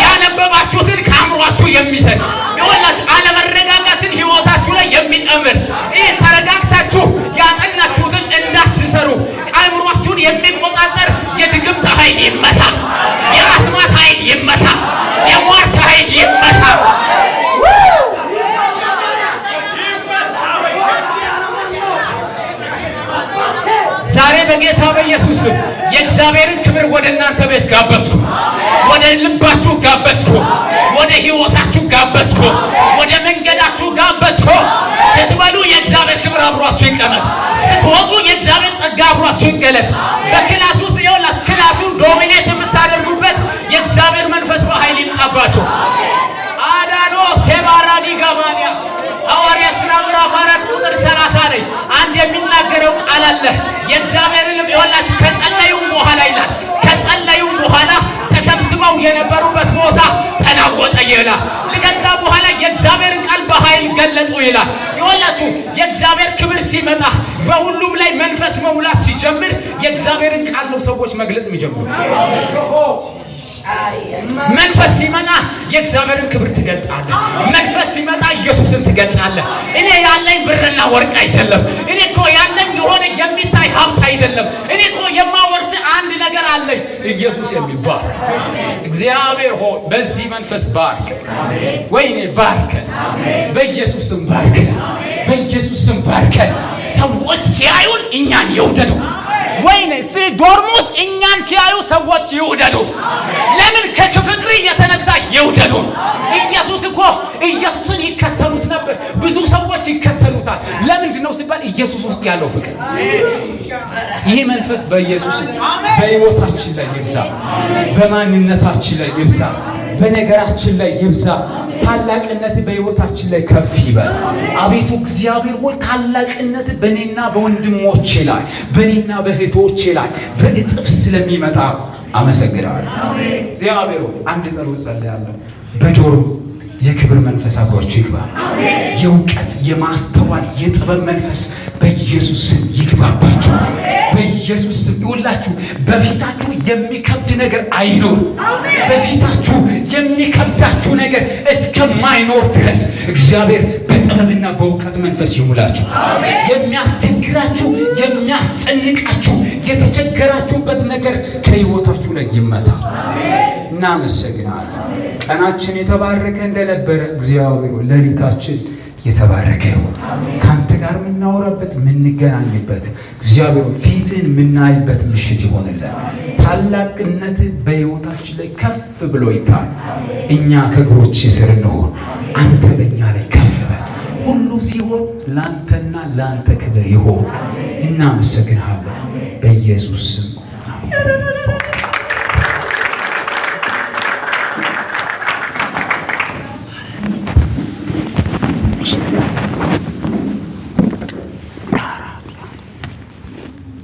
ያነበባችሁትን ከአእምሯችሁ የሚሰድ፣ ይኸውላችሁ አለመረጋጋትን ህይወታችሁ ላይ የሚጨምር፣ ይህ ተረጋግታችሁ ያጠናችሁትን እንዳትሰሩ አእምሯችሁን የሚቆጣጠር የድግምት ኃይል ይመታ፣ የአስማት ኃይል ይመታ፣ የሟርት ኃይል ይመታ። ዛሬ በጌታ በኢየሱስ ስም የእግዚአብሔርን ክብር ወደ እናንተ ቤት ጋበዝኩ፣ ወደ ልባችሁ ጋበዝኩ፣ ወደ ህይወታችሁ ጋበዝኩ፣ ወደ መንገዳችሁ ጋበዝኩ። ስትበሉ የእግዚአብሔር ክብር አብሯችሁ ይቀመጥ። ስትወጡ የእግዚአብሔር ጸጋ አብሯችሁ ይገለጥ። በ class ውስጥ ይኸውላችሁ class ኡን dominate የምታደርጉበት የእግዚአብሔር መንፈስ በኃይል ይምጣባችሁ። ሼባራዲ ጋማንያስ ሐዋርያት ሥራ ምዕራፍ 4 ቁጥር 30 ላይ አንድ የሚናገረው ቃል አለ። የእግዚአብሔርን ይኸውላችሁ ከጸለዩም በኋላ ይላል፣ ከጸለዩም በኋላ ተሰብስበው የነበሩበት ቦታ ተናወጠ ይላል። ከዛ በኋላ የእግዚአብሔርን ቃል በኃይል ገለጡ ይላል። ይኸውላችሁ የእግዚአብሔር ክብር ሲመጣ በሁሉም ላይ መንፈስ መሙላት ሲጀምር የእግዚአብሔርን ቃል ነው ሰዎች መግለጽ የሚጀምሩ። መንፈስ ሲመጣ የእግዚአብሔርን ክብር ትገልጣለህ። መንፈስ ሲመጣ ኢየሱስን ትገልጣለህ። እኔ ያለኝ ብርና ወርቅ አይደለም። እኔ እኮ ያለኝ የሆነ የሚታይ ሀብት አይደለም። እኔ እኮ የማወርስ አንድ ነገር አለኝ፣ ኢየሱስ የሚባል። እግዚአብሔር ሆይ በዚህ መንፈስ ባርከን። ወይኔ ባርከን፣ በኢየሱስም ባርከን፣ በኢየሱስም ባርከን። ሰዎች ሲያዩን እኛን ይውደዱ። ወይኔ dorm ውስጥ እኛን ሲያዩ ሰዎች ይውደዱ። ለምን? ከፍቅር የተነሳ ይውደዱ። ኢየሱስ እኮ ኢየሱስን ይከተሉት ነበር። ብዙ ሰዎች ይከተሉታል። ለምንድን ነው ሲባል ኢየሱስ ውስጥ ያለው ፍቅር። ይህ መንፈስ በኢየሱስ በሕይወታችን ላይ ይብዛ፣ በማንነታችን ላይ ይብዛ፣ በነገራችን ላይ ይብዛ። ታላቅነት በሕይወታችን ላይ ከፍ ይበል። አቤቱ እግዚአብሔር ሆይ ታላቅነት በእኔና በወንድሞቼ ላይ፣ በእኔና በእህቶቼ ላይ በእጥፍ ስለሚመጣ አመሰግናለሁ። እግዚአብሔር ሆይ አንድ ጸሎት ጸልያለሁ። በዶርም የክብር መንፈስ አብሯችሁ ይግባ። የእውቀት፣ የማስተዋል፣ የጥበብ መንፈስ በኢየሱስ ስም ይግባባችሁ። በኢየሱስ ስም ይሁላችሁ። በፊታችሁ የሚከብድ ነገር አይኖር። በፊታችሁ የሚከብዳችሁ ነገር እስከማይኖር ድረስ እግዚአብሔር በጥበብና በእውቀት መንፈስ ይሙላችሁ። የሚያስቸግራችሁ፣ የሚያስጨንቃችሁ፣ የተቸገራችሁበት ነገር ከሕይወታችሁ ላይ ይመታ። እናመሰግናለን። ቀናችን የተባረከ እንደነበረ እግዚአብሔር ሌሊታችን የተባረከ ይሁን። ካንተ ጋር የምናወራበት፣ የምንገናኝበት፣ እግዚአብሔር ፊትን የምናይበት ምሽት ይሆንልን። ታላቅነት በሕይወታችን ላይ ከፍ ብሎ ይታይ። እኛ ከእግሮች ስር እንሆን፣ አንተ በእኛ ላይ ከፍ በል። ሁሉ ሲሆን ላንተና ላንተ ክብር ይሆን። እናመሰግንሃለን በኢየሱስ ስም።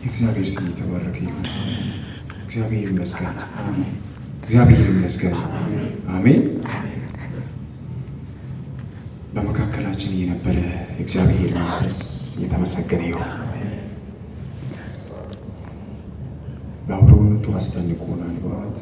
እግዚአብሔር ስም የተባረከ ይሁን። እግዚአብሔር ይመስገን። እግዚአብሔር ይመስገን። አሜን። በመካከላችን የነበረ እግዚአብሔር መንፈስ የተመሰገነ ይሁን። በአብሮነቱ አስደንቆናል በእውነት።